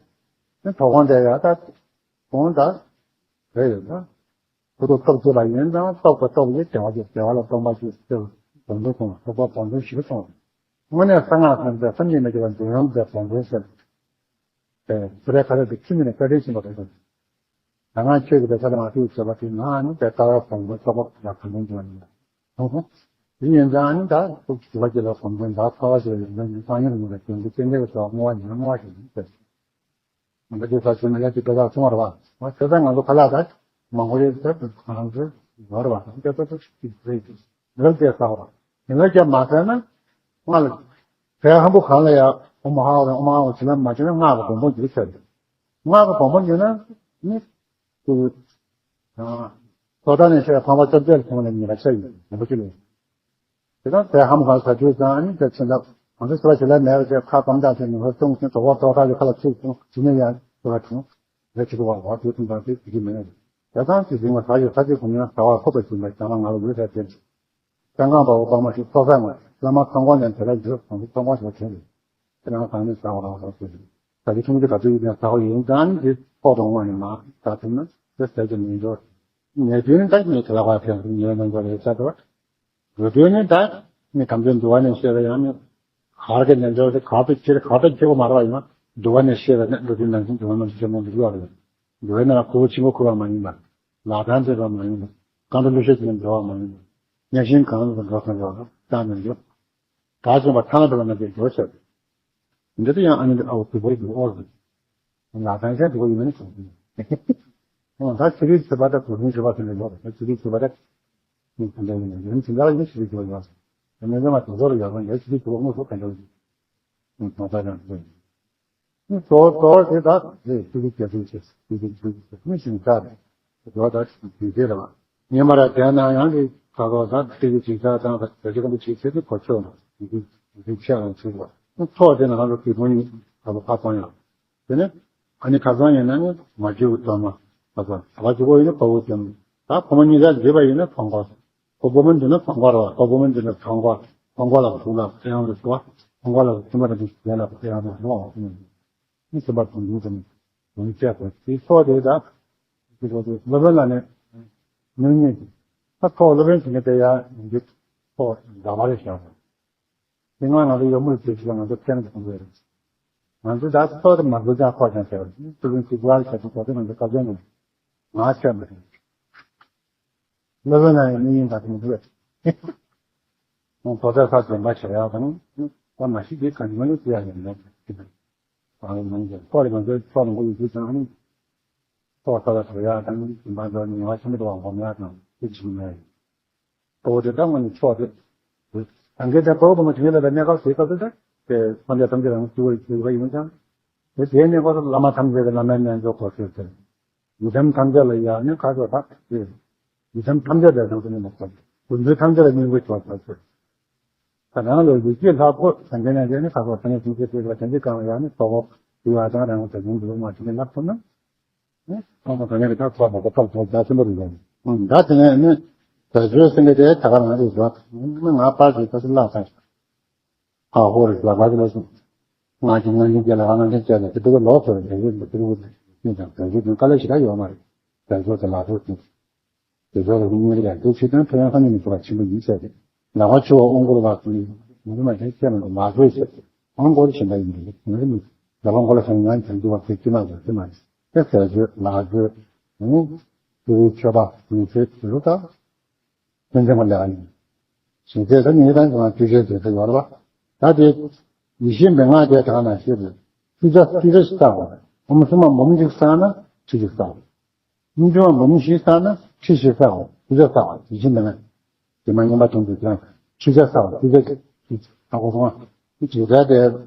ནི་དོ་དགོང་དེ་ཡ་ད་ཁོང་ད་རེད་ཡོད་ད། ཁོ་ཐག་རྟོགས་ཚུལ་ལ་ཡིན་ཙང་རྟོགས་པ་རྟོགས་པའི་བདེ་བ་ཅིག་བདེ་བ་ལ་སྟོང་པ་ཅིག་སྟེ་བོང་བུ་སོང་རྟོགས་པ་བོང་བུ་ཞིག་སོང་། དངོས་གནས་གསང་སྔགས་སེམས་དཔའི་སེམས་ཉིད་མི་སྐྱེ་བ་འཇམ་དབྱངས་དཔལ་བོང་བུའི་སེམས། དེ་ཚུ་རེ་ཁ་རེ་དེ་ཁྱིམ་ནས་བཀའ་དྲིན་ཆེན་པོ་རེད། ད་ང་ཁྱོད་ཀྱི་དེ་ཁ་ལ་ང་ཚོས་བྱེད་པ་དེ་ང་ནི་དེ་ལྟ་བ་བོང་བུ་རྟོགས་པ་ལ་གང་མང་འཇོག་ནི་ལ། དེ་ཡིན་ཙང་ནི་ད་ཐུགས་ཀྱི་བ་ཀྱི་ལ་བོང་བུ་འདག་ཚ་བ་ཞིག་ཡིན་ཙང་ནི་སང་ཉིན་ལ་ངེས་པ་དེ་འདི་སེམས་ཁྲལ་གྱི་ཚོགས་བསྔོ་བ་ཉིན་བསྔོ་བ་ཞིག་ཡིན་ཟེར། ང་ཚོ་ས་ཆུ་ནང་ཡ་གཅིག་པ་དག་སོང་བ་རེད་བ། དེ་ལྟར་ང་ཚོ་ཁ་ལག་དག་མང་པོ་ཡོད་ཚེ་ང་ཚོ་ཡོད་རེད་བ། དེ་ལྟར་དུ་ཅིག་རེད། ལག་བརྒྱད་ཟ་བ། ཡིན་ལ་རྒྱབ་མ་ཟས་ན་སྔ་ལ་བས་ཧམ་པོ་གང་ལ་ཡ་ཨོ་མ་ཧ་ཨོ་མ་ཧ་ཨོ་ཅི་ལ་མ་བྱས་ན་སྔགས་ཀྱི་སྦོམ་པོ་འགྱུར་ཚར་རེད། སྔགས་ཀྱི་སྦོམ་པོ་འགྱུར་ན་ནི་ཏུ་ཨ་ཐོག་མཐའ་ནས་བཤད་ཕ་མ་བཅོ་བརྒྱད་ལ་སོང་ནས་ཉེས་པ་ཆགས་ཡོད་མང་པོ་ཅི་ལ་ཡོད། དེ་དང་དེ་ཧམ་གང་ཟ་དུས་ཙང་ཨ་ནི་དེ་ཚེ་ལ་ང་ཚོ་ཟ་བ་ཞིག་ལ་མེད་པ་ཅེས་ཁ་སྐམ་དག་ཅེས་ནི་ཧོར་སྟོང་ཅིང་དོ་བ་དོ་ཁ་ལ་ཁ་ལ་ཚུགས་སོང་ཞུ་ནས་ཡང་དོ་བ་བྱུང་། རེ་ཆེ་བ་བ་དུ་ཐུང་དང་དེ་ཅི་མེད། དེ་དང་དེ་རིང་བ་ཟ་ཞིག་ས་ཅིག་གོང་ཡང་ཟ་བ་ཁོ་པ་ཞིག་མེད་ཀྱང་ང་ལ་འོད་ཟེར་ཅན། ཀྱང་གང་པ་འོ་པ་མ་ཞིག་ཚོགས་ས་ངོ་བླ་མ་ཚོང་ཁང་ནས་དེ་ལ་འཇུ་ཚོང་ཚོང་ཁང་ཞིག་བྱས་ནས་དེ་རང་ཚང་ནས་ཟ་བ་རང་ཟ་ཞིག་ད་གི་ཆུང་ཆུང་ག་དུས་ཡིན་ཡང་ཟ་བ་ཡིན་ཙང་ནི་དེ་ཕོག་དང་དབང་ནས་མ་ད་ཐུབ་ན་དེ་ཟ་རྒྱུ་མི་འགྱུར། ངས་དུས་ནི་ད་ངས་དེ་ལ་བ་ཕན་ངས་མི་འགྱུར་རེད་ཟ་དོ། འགྲོ་དུས་ནི་ད་ནི་དམ་ཆོས་འདུལ་བ་ནས་བཤད་ལ་ཡང་ནི་གར་གྱི་ནས་འགྲོ་དེ་གར་དུ་ཁྱེར་གར་དུ་ཁྱེར་བ་མ་རག་ཡིན་ན་འདུལ་བ་ནས་བཤད་ལ་ནི་འགྲོ་དུས་ནང་བཞིན་འདུལ་བ་ནང་བཞིན་ཆེན་མོ་འདུལ་བ་རེད། འདུལ་བའི་ནང་ལ་ཁུ་བོ་ཆེན་པོ་ཁུ་བ་མ་ཡིན་པ། ལག་ཐང་བྱེད་པ་མ་ཡིན་པ། བཀའ་འགྲོ་གླུ་གཞས་ཀྱི་འགྲོ་བ་མ་ཡིན་པ། གཉའ་ཤིང་གང་ལ་འགྲོ་ཁང་འགྲོ་བ་ལ་བཏང་ནས་འགྲོ། ད་བྱུང་བ་ཐང་འགྲོ་བ་ན་དེ་འགྲོ་ཆོག་འདི་ལྟ་ཡང་ཨ་ནི་འདི་ཨའོ་དུ་བོ་དུ་ཨོ་རེད། ལག་ཐང་ཆེན་དུ་བོ་ཡིན་ན་ནི་གང་ཡིན། ཨོ་ད་ཆུ་རིས་ཆུ་བ་ད་གོ་ཤིང་ཆུ་བ་ཟེར་ནས་ཡོད་རེད། ཆུ་རིས་ཆུ་བ་ད་ནི་གང་འདྲ་ཡིན་ན་ཡིན་ཟིན་ད་ཡིན་ཆུ་རིས་ཆུ་བ་ཡོད་རེད། ད་ནི་ང་དུ་བོ་རུ་ཡོད་རེད། ཡ་ཆུ་རིས་ཆུ་བ་དངོས་སུ་གང་འདྲ་ཡིན། ཨོ་ད་ཡང་དུ་བོ་ཡིན། གཙོ་བོ་གཙོ་བོ་དེ་དག་དེ་ཐུགས་ཀྱི་རྒྱ་མཚོ་ཆེ་ཐུགས་ཀྱི་ཐུགས་ཀྱི་མི་ཞིག་ཆགས་རེད། གཙོ་བོ་དག་དུས་དེ་རེད་བ། ཉིན་མ་ར་དེ་ན་ཡང་གི་ཁ་ཁོ་དག་ཐུགས་ཀྱི་ཅིག་ཆགས་དང་དག་དེ་ཀུན་ཏུ་ཅིག་ཆེ་དུ་གོ་ཆོད་ན་དུས་ཀྱི་ཆགས་རང་ཚུགས་པ་ཚོགས་དེ་ན་ང་ཚོ་དུས་ཐུང་ཉིད་ཁ་ཁོ་ཁ་ཚང་ཡང་དེ་ནི་ཨ་ནི་ཁ་ཚང་ཡིན་ན་ནི་མ་བརྗེད་དུ་དོ་མ་ཁ་ཚང་བ་བརྗེད་གོ་ཡིན་ན་བ་བོ་དོ་མ་ད་ཁོ་མ་གཉིས་ཀ་བརྗེད་པ་ཡིན་ན་ཁོང་ཁོ། ཁོ་བོ་མིན་འདི་ནི་ཕང་བར་བ། ཁོ་བོ་མིན་འདི་ནི་ཕང་བར། ཕང་བར་ལ་བ་ཐུག་ལ་ཚེ་ཡང་རེ་ཞུ་བ། ཕང་བར་ལ་བ་ཐུག་མ་རེ་ཞུ་ལ་ཚེ་ཡང་རེ་ཞུ་བ། ནི་སེམས་པ་དུང་དུང་དུང་དུང་བྱས་པ་དེ་ཚོགས་དེ་དག་དེ་ཚོགས་དེ་སློབ་དཔོན་ལ་ནི་ནུས་ཉིད་ད་ཚོགས་སློབ་དཔོན་ཞིག་ནི་དེ་ཡང་འདི་ཚོགས་འདྲ་བ་རེ་བཞག་པ། དེ་སྔ་ང་ཚོ་ཡོད་མུས་ཚོས་ཞིག་ལ་ང་ཚོ་ཕན་གྱི་གཏོང་དགོས་རེད། ང་ཚོ་ད་ཚོགས་དེ་མ་དགོས་ཀྱང་ཁོག་ཀྱང་ཟེར་བ་ནི་སློབ་དཔོན་ཞིག་དགོས་རེད་ཟེར་དུས་ཚོགས་དེ་ང་ཚོ་བཀའ་བཀྱོན་གནང་ང་ཆད་མི་རེད། སློབ་དཔོན་ན་ཡང་མི་ཡིན་པ་དང་འདུག་པས། ཁོང་ཐོག་མཐའ་ས་འཛོམས་པ་བྱེད་ཡག་དང་། ད་མ་གཞི་འདི་གང་ཡོང་ནས་བྱེད་ཡག་ཡིན་ནོ། ཨ་ནི་མང་ཆེ་ཐོག་རེ་མང་ཆེ་ཐོག་ལ་འགོ་ཡོད་དུས་ཙང་ཨ་ནི། ཐོག་ས་ལ་བྲོ་ཡག་དང་འཛིན་པ་ཚོ་ཉེ་བ་ཆེན་པོ་དུ་བ་འགོམ་ཡག་དང་དེ་བྱེད་ཀྱི་མེད། འོ་དེ་ལྟ་བུ་ནི་ཆོག་རེད། གང་གི་དེ་གོ་བ་མ་དེ་ལ་གནས་སྐབས་དེ་སྐབས་དེ་དེ་ཐམས་ཅད་ཐམས་ཅད་རང་བཞིན་གྱི་ཡོད་པ་ཡིན་ཙང་། དེ་དེའི་གནས་སྐབས་སུ་བླ་མ་ཐམས་ཅད་ཀྱི་བླ་མའི་རྣལ་འབྱོར་གོ་ཆོད་ཟེར། ཡི་དམ་ཐམས་ཅད་ལ་ཡང་ནི་ཁ་ཕྱོགས་དག་ཡི་དམ་ཐམས་ཅད་ལ་ཡང་དུ་ནི་མ་ཕྱོགས། ཀུན་འདུས་ཐམས་ཅད་ལ་སྙིང་པོ་ཕྱོགས་ཟེར། ད་རང་ལ་ཡིད་ཀྱི་ལྷ་ཁོ་སངས་རྒྱས་ནས་དེ་ནི་ཁ་ཕྱོགས་ཐ་སྙད་ཅན་གྱི་ཚིག་ལ་དེ་འདི་གང་ལ་ཡང་ནི་ཚོགས་པ་ཡུལ་བ་དང་རང་དང་ཡུལ་འདུལ་མ་བྱས་ནས་ལབ་ཐུབ་ན། ཨོ་མ་ག་ནས་ཀྱི་ད་ཚོགས་པ་གོ་ཐོབ་ཐོབ་རྒྱ་ཆེན་པོ་རེད། ཨང་ད་དེ་ནས་ནི་དལ་འབྱོར་ཟེར་མཁན་དེ་ད་ག་རང་རེད་བ། ང་པར་གྱི་ད་ཚོད་ལག་ཐང་ཧ་ཧོ་རེད་བ་ག་ཚོད་ལ་སོང་། ང་གི་ངན་ལུགས་རྒྱལ་ལ་ང་ངན་ལུགས་རྒྱལ་ལ་དེ་དུ་ལོག་སོང་རེད་རེད་དེ་དུ་ནི་དང་དལ་འབྱོར་དེ་དཀའ་ལས་ཞེ་དྲག་ཡོད་མ་རེད། དལ་འབྱོར་དེ་ལག་འབྱོར་དེ། དེ་ཚོ་ལ་མི་རིགས་ཡར་རྒྱས་ཆེ་དོན་ཐོན་ཡང་ཁ་ཉིན་མི་ཐུབ་པ་ཆེན་པོ་ཡིན་ཟེར་ཏེ། ལག་པ་ཆུ་བ་དབང་བསྐུར་བ་ཀུན་མི་མ་ཞིག་ཁྱེད་རང་གི་ལག་བཟོས་ཟེར་ཏེ་དབང་བསྐུར་བྱེད་པ་ཡིན་པས་མི་རིགས་མི་ལག་པ་མགོ་ལ་སོང་ཡང་བྱང་ཆུབ་པ་ཁྱེད་ཀྱི་མ་བཟོས་ཀྱི་མ་རེད་དེ་ཟེར་བཟོས་ལག་བཟོས་ནི་ཀུ་རུ་མཆོད་པ་ཀུན་བཟོས་དེ་ཚོ་དག་ཐོན་ཚན་པ་ལས་ཀ་ཡིན། ཞིང་ཚེ་ད་ཉིན་དང་ཀྱང་དུས་ཆེན་དུས་ཚོད་ཡོད་རེད་པ། ད་དེ་ཡེ་ཤེས་མན་ངག་དེ་དག་ན་ཤེས་དགོས། ཁྲུས་ཆ་ཁྲུས་ཆ་ཞིག་བསགས་དགོས། ཨོཾ་སུམ་མ་འབུམ་གཅིག་བསགས་ན་ཁྲུས་གཅིག་བསགས་དགོས། སྙིང་ཆུང་བ་འབུམ་བཞི་བསགས་ན་ཁྲུས་བཞི་བསགས་དགོས། ཁྲུས་ཆ་བསགས་དགོས། ཡེ་ཤེས་མན་ངག་དེ་མ་ཉམས་པ་དོན་དུ་ཀྱང་ཁྲུས་ཆ་བསགས་དགོས། ཁྲུས་ཆ་ཁྲུས་ཆ་ཨ་ཁོ་སོང་ཨ། ཁྲུས་ཆ་དེ་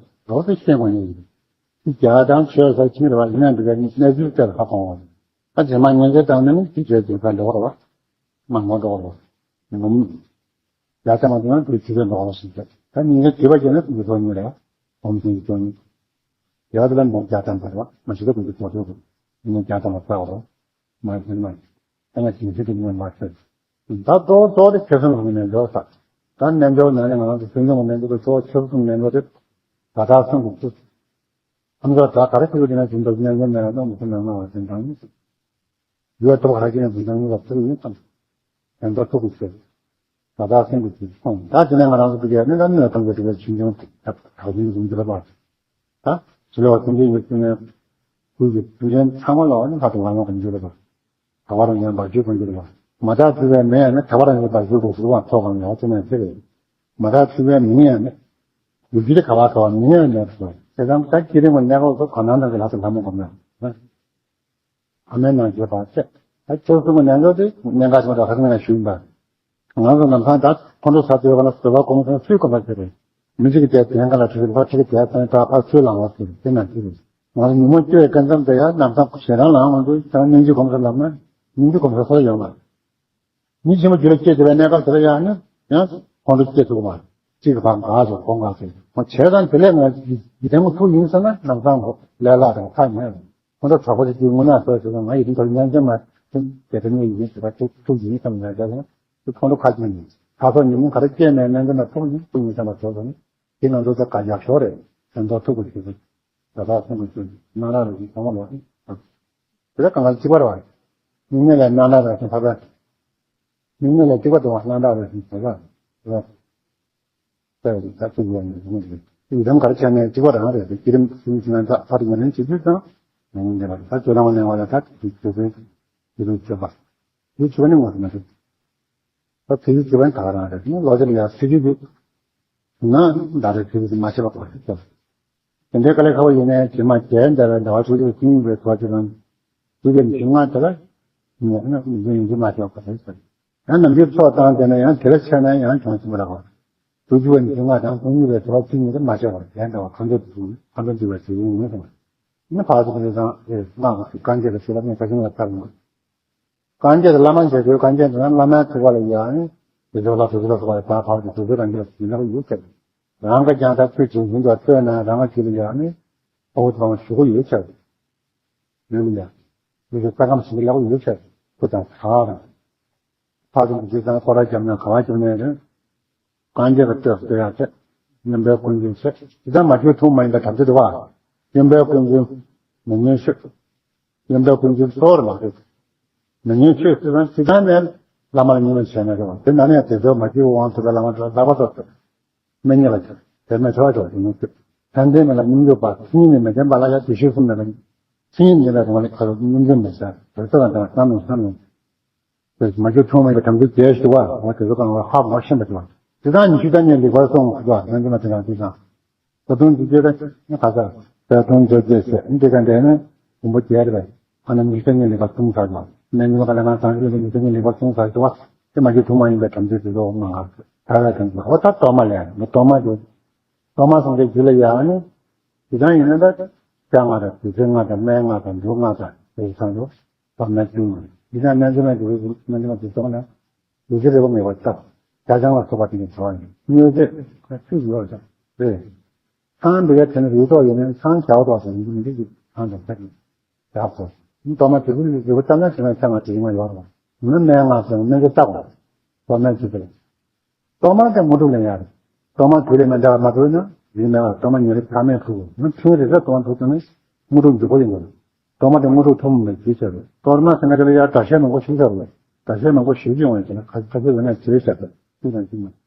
རོགས་དེ་ཤེས་དགོས་ནི་ཡིན། ཁྲུས་རྒྱག་དང་མཆོད་ས་ཁྱིམ་རེ་བ་ཡིན་ན་འདི་ག་ནི་གནས་ཚུལ་དེར་ཧ་གོ་འོང་། ད་རྗེས་མ་ཉིན་མཚན་དང་ནི་ཁྲུས་བྱས་ཀྱི་ཁ་འགྲོ་བ་རེད་པ། མ་ངོ་འགྲོ་བ་རེད་པ། ཡ་ད་མ་དུང་དུ་ཆུ་ཚོད་འགྲོ་བ་ཞིག་ད་ཉིན་གྱི་དུས་པ་ཅན་ན་ཀུན་གྱི་ཚོགས་གཉིས་རེད། ཨོམ་ཆེན་གྱི་ཚོགས་གཉིས། ཡ་ད་ལ་མོ་བརྒྱ་ཐམ་པ་རེད་པ། མ་ཞིག་ད་ཀུན་གྱི་ཚོགས་ཚོགས་ཀྱི་མོ་བརྒྱ་ཐམ་པ་ཚར་བ་རེད། མ་ཞིག་མ་ཞིག་ད་ང་ཞིག་ཞིག་གི་མོ་མ་ཚར། ད་གཙོ་བོ་གཙོ་བོ་དེ་ཆེ་སོང་ལ་ངོས་ནས་འཇོག་ས། ད་རྣལ་འབྱོར་ནང་ནས་ང་རང་ཚོ་སེམས་ཙམ་གྱི་རྣལ་འབྱོར་དུ་གཙོ་བོ་ཆེ་སོང་རྣལ་འབྱོར་དེ་ད་ལྟ་སེམས་ཀྱི་ཚུལ། ཨ་མ་ད་ག་རེ་ཁྱོད་ཀྱི་ན་ཞིག་འདུག་རྣལ་འབྱོར་མེད་ན་ནམ་མཁའ་ནང་ལ་བ་ཅན་དང་ནི། ཡུལ་ཐོབ་ཁ་ཅན་དུ་འདང་ངེས་པ་ཚུལ་ཡིན་ཙམ། དོན་དུ་ཐུག་གི་ཟེར། ད་ལྟ་སེམས་ཀྱི་ཚུལ་སོང་ད་དེ་ནས་ང་རང་ཚོ་དེ་གའི་ནི་ད་ནི་ཐམས་ཅད་དེ་གའི་ཆུང་ཆུང་དག་ཆུང་ཆུང་འགྱུར་བ། ད་ཚུལ་བ་ཐུན་ཏེ་ཡོད་ཚུལ་ནས་ཁུལ་གྱི་ཚུལ་ཅན་ཚང་མ་ལ་བ་ནི་ཁ་དུ་ང་ཡོང་གི་འགྱུར་བ། དག་པ་རང་ཡང་བར་ཆོད་ཀུན་འགྱུར་བ། མ་དག་ཚུལ་བའི་མེ་ཡང་ནི་དག་པ་རང་ཡང་བར་ཆོད་དུ་ཟུར་བ་ཐོག་གམ་ཡང་ཚུལ་ནས་ཚེ་རེད། མ་དག་ཚུལ་བའི་མིང་ཡང་ནི། ཡུལ་གྱི་ག་བ་ག་བ་མིང་ཡང་ནི་ཚུལ་བ་དེ་ཙམ་ད་ཅི་རིང་བ་གནས་སྐབས་སུ་གོ་ནང་དང་གི་ལྷ་དང་ལྷ་མོ་གོ་ན། ཨ་མའི་ནང་བརྗོད་པ་ཚེ། ད་ཁྱོད་གསུམ་གྱི་ནང་འཇོག་དེ་གནད་འགག་ཆེན་པོ་དང་ཁ་སང་ནས་ཞུས་ཡིན་པ། ང་ཚོ་ལམ་སང་ད་ཁོང་ཁྲོ་ཟ་ཚོད་ག་ལ་བཟོད་པ་གོང་སོང་སུས་གོམས་པ་ཟེར་རེད། མི་གཅིག་གིས་དེ་དེ་ག་ལ་ཁྲིད་ལ་ཁྲིད་དེ་ཚོན་ད་ཕར་ཚུར་ལངས་བ་ཟེར་དེ་ན་ཅི་རེད། ང་ཚོ་ཉིན་མོ་སྐྱོ་བའི་སྐབས་མཚམས་དེ་ཡང་ནམ་སང་ཞེ་སྡང་ལངས་འོང་དུས་ད་སྙིང་རྗེ་གོམས་སོང་ལབ་ན་སྙིང་རྗེ་གོམས་སོང་ས་ཡོད་མ་རེད། མི་ཆེན་པོ་རྒྱུད་ལ་སྐྱེས་ཐུབ་པའི་གནས་སྐབས་དེ་ལ་ཡང་ནི་ཡང་ཁོང་ཁྲོ་སྐྱེ་ཐུབ་ཀྱི་མ་རེད། གཅིག་གི་བར་འགག་སོང་སྒོ་འགག་སོང་། ང་བྱས་ཙང་དེ་ལས་ང་ཡིད་བརྟན་ཐུགས་ཡིན་ཟེར་ན་ལམ་སང་གོ་ལས་སླ་དང་ཐག་ཉེ་རེད། ཁོང་ཁྲོ་དྲག་པོ་ཞིག་གིས་དངོས་གནས་སོ་སོ་ང་ཡིད་བརྟན་ཐུགས་ཉན་གྱི་མ་རེད། དེ་ལྟར་ངས་ཡིན་ཟེར་བ་ཐུགས་ཐུགས་ཡིན་བསམ་ནས་བསྡད་སོང་། དེ་ཁོང་ཁྲོ་ཁ་སྐྱེངས་ནས་ཁ་སོགས་ཉིན་མོ་ག་རེ་སྐྱེས་ནས་གནས་འདི་ན་ཐུགས་ཡིན་ཐུགས་ཡིན་བསམ་པ་བྱས་སོང་ནི། དེ་ང་ཚོ་ད་ག་ཡག་ཤོས་རེད། དོན་དག་ཐུགས་ཀྱི་ཞུ་གི། ད་ད་སེམས་ཀྱི་ཞུ་གི་སྣང་རག་རེ་ཞིག་ཚང་མ་ལོག་ནི། དེ་ལ་གང་ག་གཅིག་པ་རེད་བ། མིག་ནད་ལ་སྣང་གྲགས་རེ་ཞིག་ཕ་ག་མིག་ནད་ལ་གཅིག་པ་འདུག་བ་སྣང་གྲགས་རེ་ཞིག་ཕ་ག་ལ། ད་ད་ཚུགས་ཡོང་ནས་ཡོང་གི་ཡིག་ཟམ་ག་རེ་བྱས་ནས་གཅིག་པ་རང་རེད། བསྐྱེད་རིམ་ཚུལ་བཞིན་ན་ད་ཕ་རི་ཉ་ལན་བྱེད་རྒྱུ་དང་། ཡང་འདི་ལ་ད་ཇོ་ནང་བ་ནས་བ་ལ་ད་དེ་ཇོ་བོའི་དེ་རུ་བྱེད་པ། དེ་ཇོ་བ་ནས་ངོ་ཟིན་མ་ཐུབ། ད་དེ་ཇོ་བ་ནས་ད་ག་རང་རེད། ལོ་ཅིག་ལ་ཡང་སྲིད་ཇུས་དེ། ན་ཟླ་རེ་དུས་མ་ཆད་པ་གོ་ཞིག་ཀྱང་། དེ་འདྲའི་དཀའ་ལས་ཁག་པོ་ཡིན་ནའི་རྗེས་མ་རྒྱལ་འདྲ་བའི་ཟླ་བ་དྲུག་ཅུ་རེ་བཅུ་གཉིས་པའི་ཟླ་བ་ཅིག་རང་དྲུག་ཅུ་རེ་བཅུ་ལྔ་དེ་ལ་ཉེ་ན་ཡིན་གྱི་མ་ཆད་པ་རེད་ཟེར། ཡང་ནམ་རྒྱུན་ཚོགས་བཏང་དེ་ན་ཡང་དེ་ལ་ཆད་ན་ཡང་གྱོང་ཆེན་པོ་རག་པ། དྲུག་ཅུ་རེ་བཅུ་ལྔ་དང་དྲུག་ཅུ་རེ་ཟླ་བ་བཅུ་གཉིས་དེ་མ་ཆད་པ་རྒྱལ་འདྲ་བ་ཁ་འདོན་དུ་ཁ་འདོན་དུ་བའི་ཟེར་ཡིན་ངེས་སོང་། ནི་ཕར་ཚུར་དེ་དང་ཨེ་མ་ག་སུ་གང་རྒྱལ་གྱི་ཟེར་བ་ནི་ཁ་ཤིང་ལ་ལྟ་རུང་། གང་རྒྱལ་བླ་མ་མཇལ་དུས་གང་རྒྱལ་དུ་ན་བླ་མའི་ཐུགས་ཀ་ལ་ཡང་ནི་དེ་ཚོ་ལ་དེ་ཚོ་ལ་སོགས་པའི་བར་བར་གྱི་དུས་ཚོད་རང་རྒྱལ་གྱི་ལག་ཡོད་ཀྱང་རང་གི་ཀྱང་ད་ཁོས་བྱུང་བྱུང་དུ་ལྟོས་ན་རང་གི་ལ་ཡང་ནི་ཨོ་ཐང་ཞུ་གི་ཡོད་ཀྱང་ཡོད་མི་ཡང་དེ་ཚོ་ས་ཁམས་ཞིག་ལག་ཡོད་ཀྱང་ཁོ་དང་ཚ་རང་ཕ་རུང་གི་དང་སྐོར་ར་བརྒྱབ་ན་ག་བ་བརྒྱབ་ནས་རེད། གང་རྒྱལ་གྱི་ལྟོས་ལྟོས་ཡག་ཚད། མཉམ་པའི་ཀུན་འདུས་ཚད། དེ་ལྟར་མ་གྱུར་ཐུགས་མ་ཡིན་པའི་དམ་ཚིག་འདུག་བ། མཉམ་པའི་ཀུན་འདུས་མི་ཉན་ཆོས། མཉམ་པའི་ཀུན་འདུས་གཙོ་བོར་མ་གྱུར། མི་ཉན་ཆོས་སྲིད་དང་སྲིད་དང་ནས་བླ་མར་ཉན་པའི་བྱས་ན་རེད་བ། དེ་ན་ནས་དེ་ཚོ་མ་གྱུར་དབང་ཐོབ་པའི་བླ་མ་ལ་ལག་པ་གཏོད་ཐུབ། མི་ཉན་པ་གྱུར། དེ་མེད་ཐོག་ཆོག་དེ་མི་གྱུར། ཕན་བདེ་མེད་ལ་སྙོམས་འཇུག་པ། མཚན་ཉིད་ནི་མི་བདེན་པ་ལ་ཡང་དེ་ཤེས་གསུམ་མེད་པ། མཚན་ཉིད་ཉིད་ལ་རུང་བ་ལ་ཁ་རུ་སྙོམས་འཇུག་མེད་ས་རེ་ཚོ་ལ་དང་བསམ་མེད་བསམ་མེད། མ་གྱུར་ཐུགས་མ་ཡིན་པའི་དམ་ཚིག་རྒྱས་ཞུ་བ་འོ་དེ་ཚོ་གང་ལ་ཧ་མ་ཤེས་པ་དེ་བ། དེ་དང་ཉི་ཤུ་རྩ་གཉིས་ལེགས་པར་གསུངས་སུ་བ་ཡང་དེ་མ་དེ་དང་དེ་དང་། ད་དུང་འདི་སྐྱེ་ད་ནི་ཁ་ཚ་ད་དུང་འཇོག་རྒྱས་ཟེར་འདི་ག་འདྲ་ནི་དུམ་བུ་བརྒྱད་རེད། ཨ་ན་ཉི་ཤུ་རྩ་གཉིས་ལེགས་པར་གསུངས་ཚར་བ་ནས་ཉི་མ་ག་ལ་ང་ཚང་གི་ལེགས་ཉི་ཤུ་རྩ་གཉིས་ལེགས་པར་གསུངས་ཚར་ཞུ་བ། དེ་མ་གྱུར་ཐུན་མོང་ཡིན་པའི་དམ་ཚིག་དེ་ཚོ་མ་ང་ད་ར་དང་འོ་ད་གཏོར་མ་ལས་ནི་གཏོར་མ་དེ། གཏོར་མ་སངས་རྒྱས་རྒྱུད་ལ་ཡང་ནི། དེ་ཙང་ཡིན་ན་ད་ལྕགས་ལྔ་དང་བདུད་རྩི་ལྔ་དང་སྨན་ལྔ་དང་འབྲུ་ལྔ་དང་དེ་ཚང་དུ་གཏོར་མ་བཅུ་མ་ཡིན་ན་སྨན་བཅུ་མ་དེ་སྨན་བཅུ་མ་དེ་ཚོ་ལ། རྡོ་རྗེ་རིལ་བུ་མེད་པར་བཏབ། ཇ་ཆང་ལ་སོགས་པ་དེ་ནི་བྱ་བ་ཡིན། མྱོས་རྫས་ཁ་ཚིག་ཡོད་ཀྱང་རེད། ཚང་འདི་ག་དེ་ནི་རིགས་ཐོག་ཡོད་ནས་ཚང་བྱ་བ་ཐོག་ཏུ་ཡིན་འདི་ཀྱི་ཚང་དང་ཚད་ཀྱི་བྱ་བ་ཐོག་ཏུ་གཏོར་མ་དེ་ཚོ་ནི་རིལ་བུ་བཏབ་ན་དེ་ནི་ཚད་མ་དེ་ཡིན་མ་ཡོད་རེད། མི་སྨན་ལྔ་ཟེར་ན་སྨན་གྱི་རྩ་དགོས། གཏོར་མའི་ཚུལ་དེ་ལ། གཏོར་མ་དེ་དངོས་གྲུབ་ལེན་ཡ་རེད། གཏོར་མ་དུས་ལས་མི་འདའ་བ་མ་དགོས་ན་རིགས་མེད་པར་གཏོར་མ་ཉིན་རེ་ཕྲ་མེན་ཕུལ་དགོས། མི་ཐུན་རེ་རེ་གཏོར་མ་ཕུལ་ཐུབ་ན་དངོས་གྲུབ་འགྱུར་བ་ཡོང་གི་རེད། གཏོར་མ་དེ་དངོས་གྲུབ་ཐོབ་མི་ཇི་ཟེར་རེད། གཏོར་མ་ཟེར་ན་དེ་ལ་ཡ་གྲྭ་ཤག་མང་པོ་ཞིག་ཟེར་རེད། གྲྭ་ཤག་མང་པོ་ཞིག་ཡོང་བ་ཡིན་ན་ཁ་ཁ་ཤས་ཡོད་ན་ཇི་ཟེར་རེད། ཅི་དང་ཅི་མ།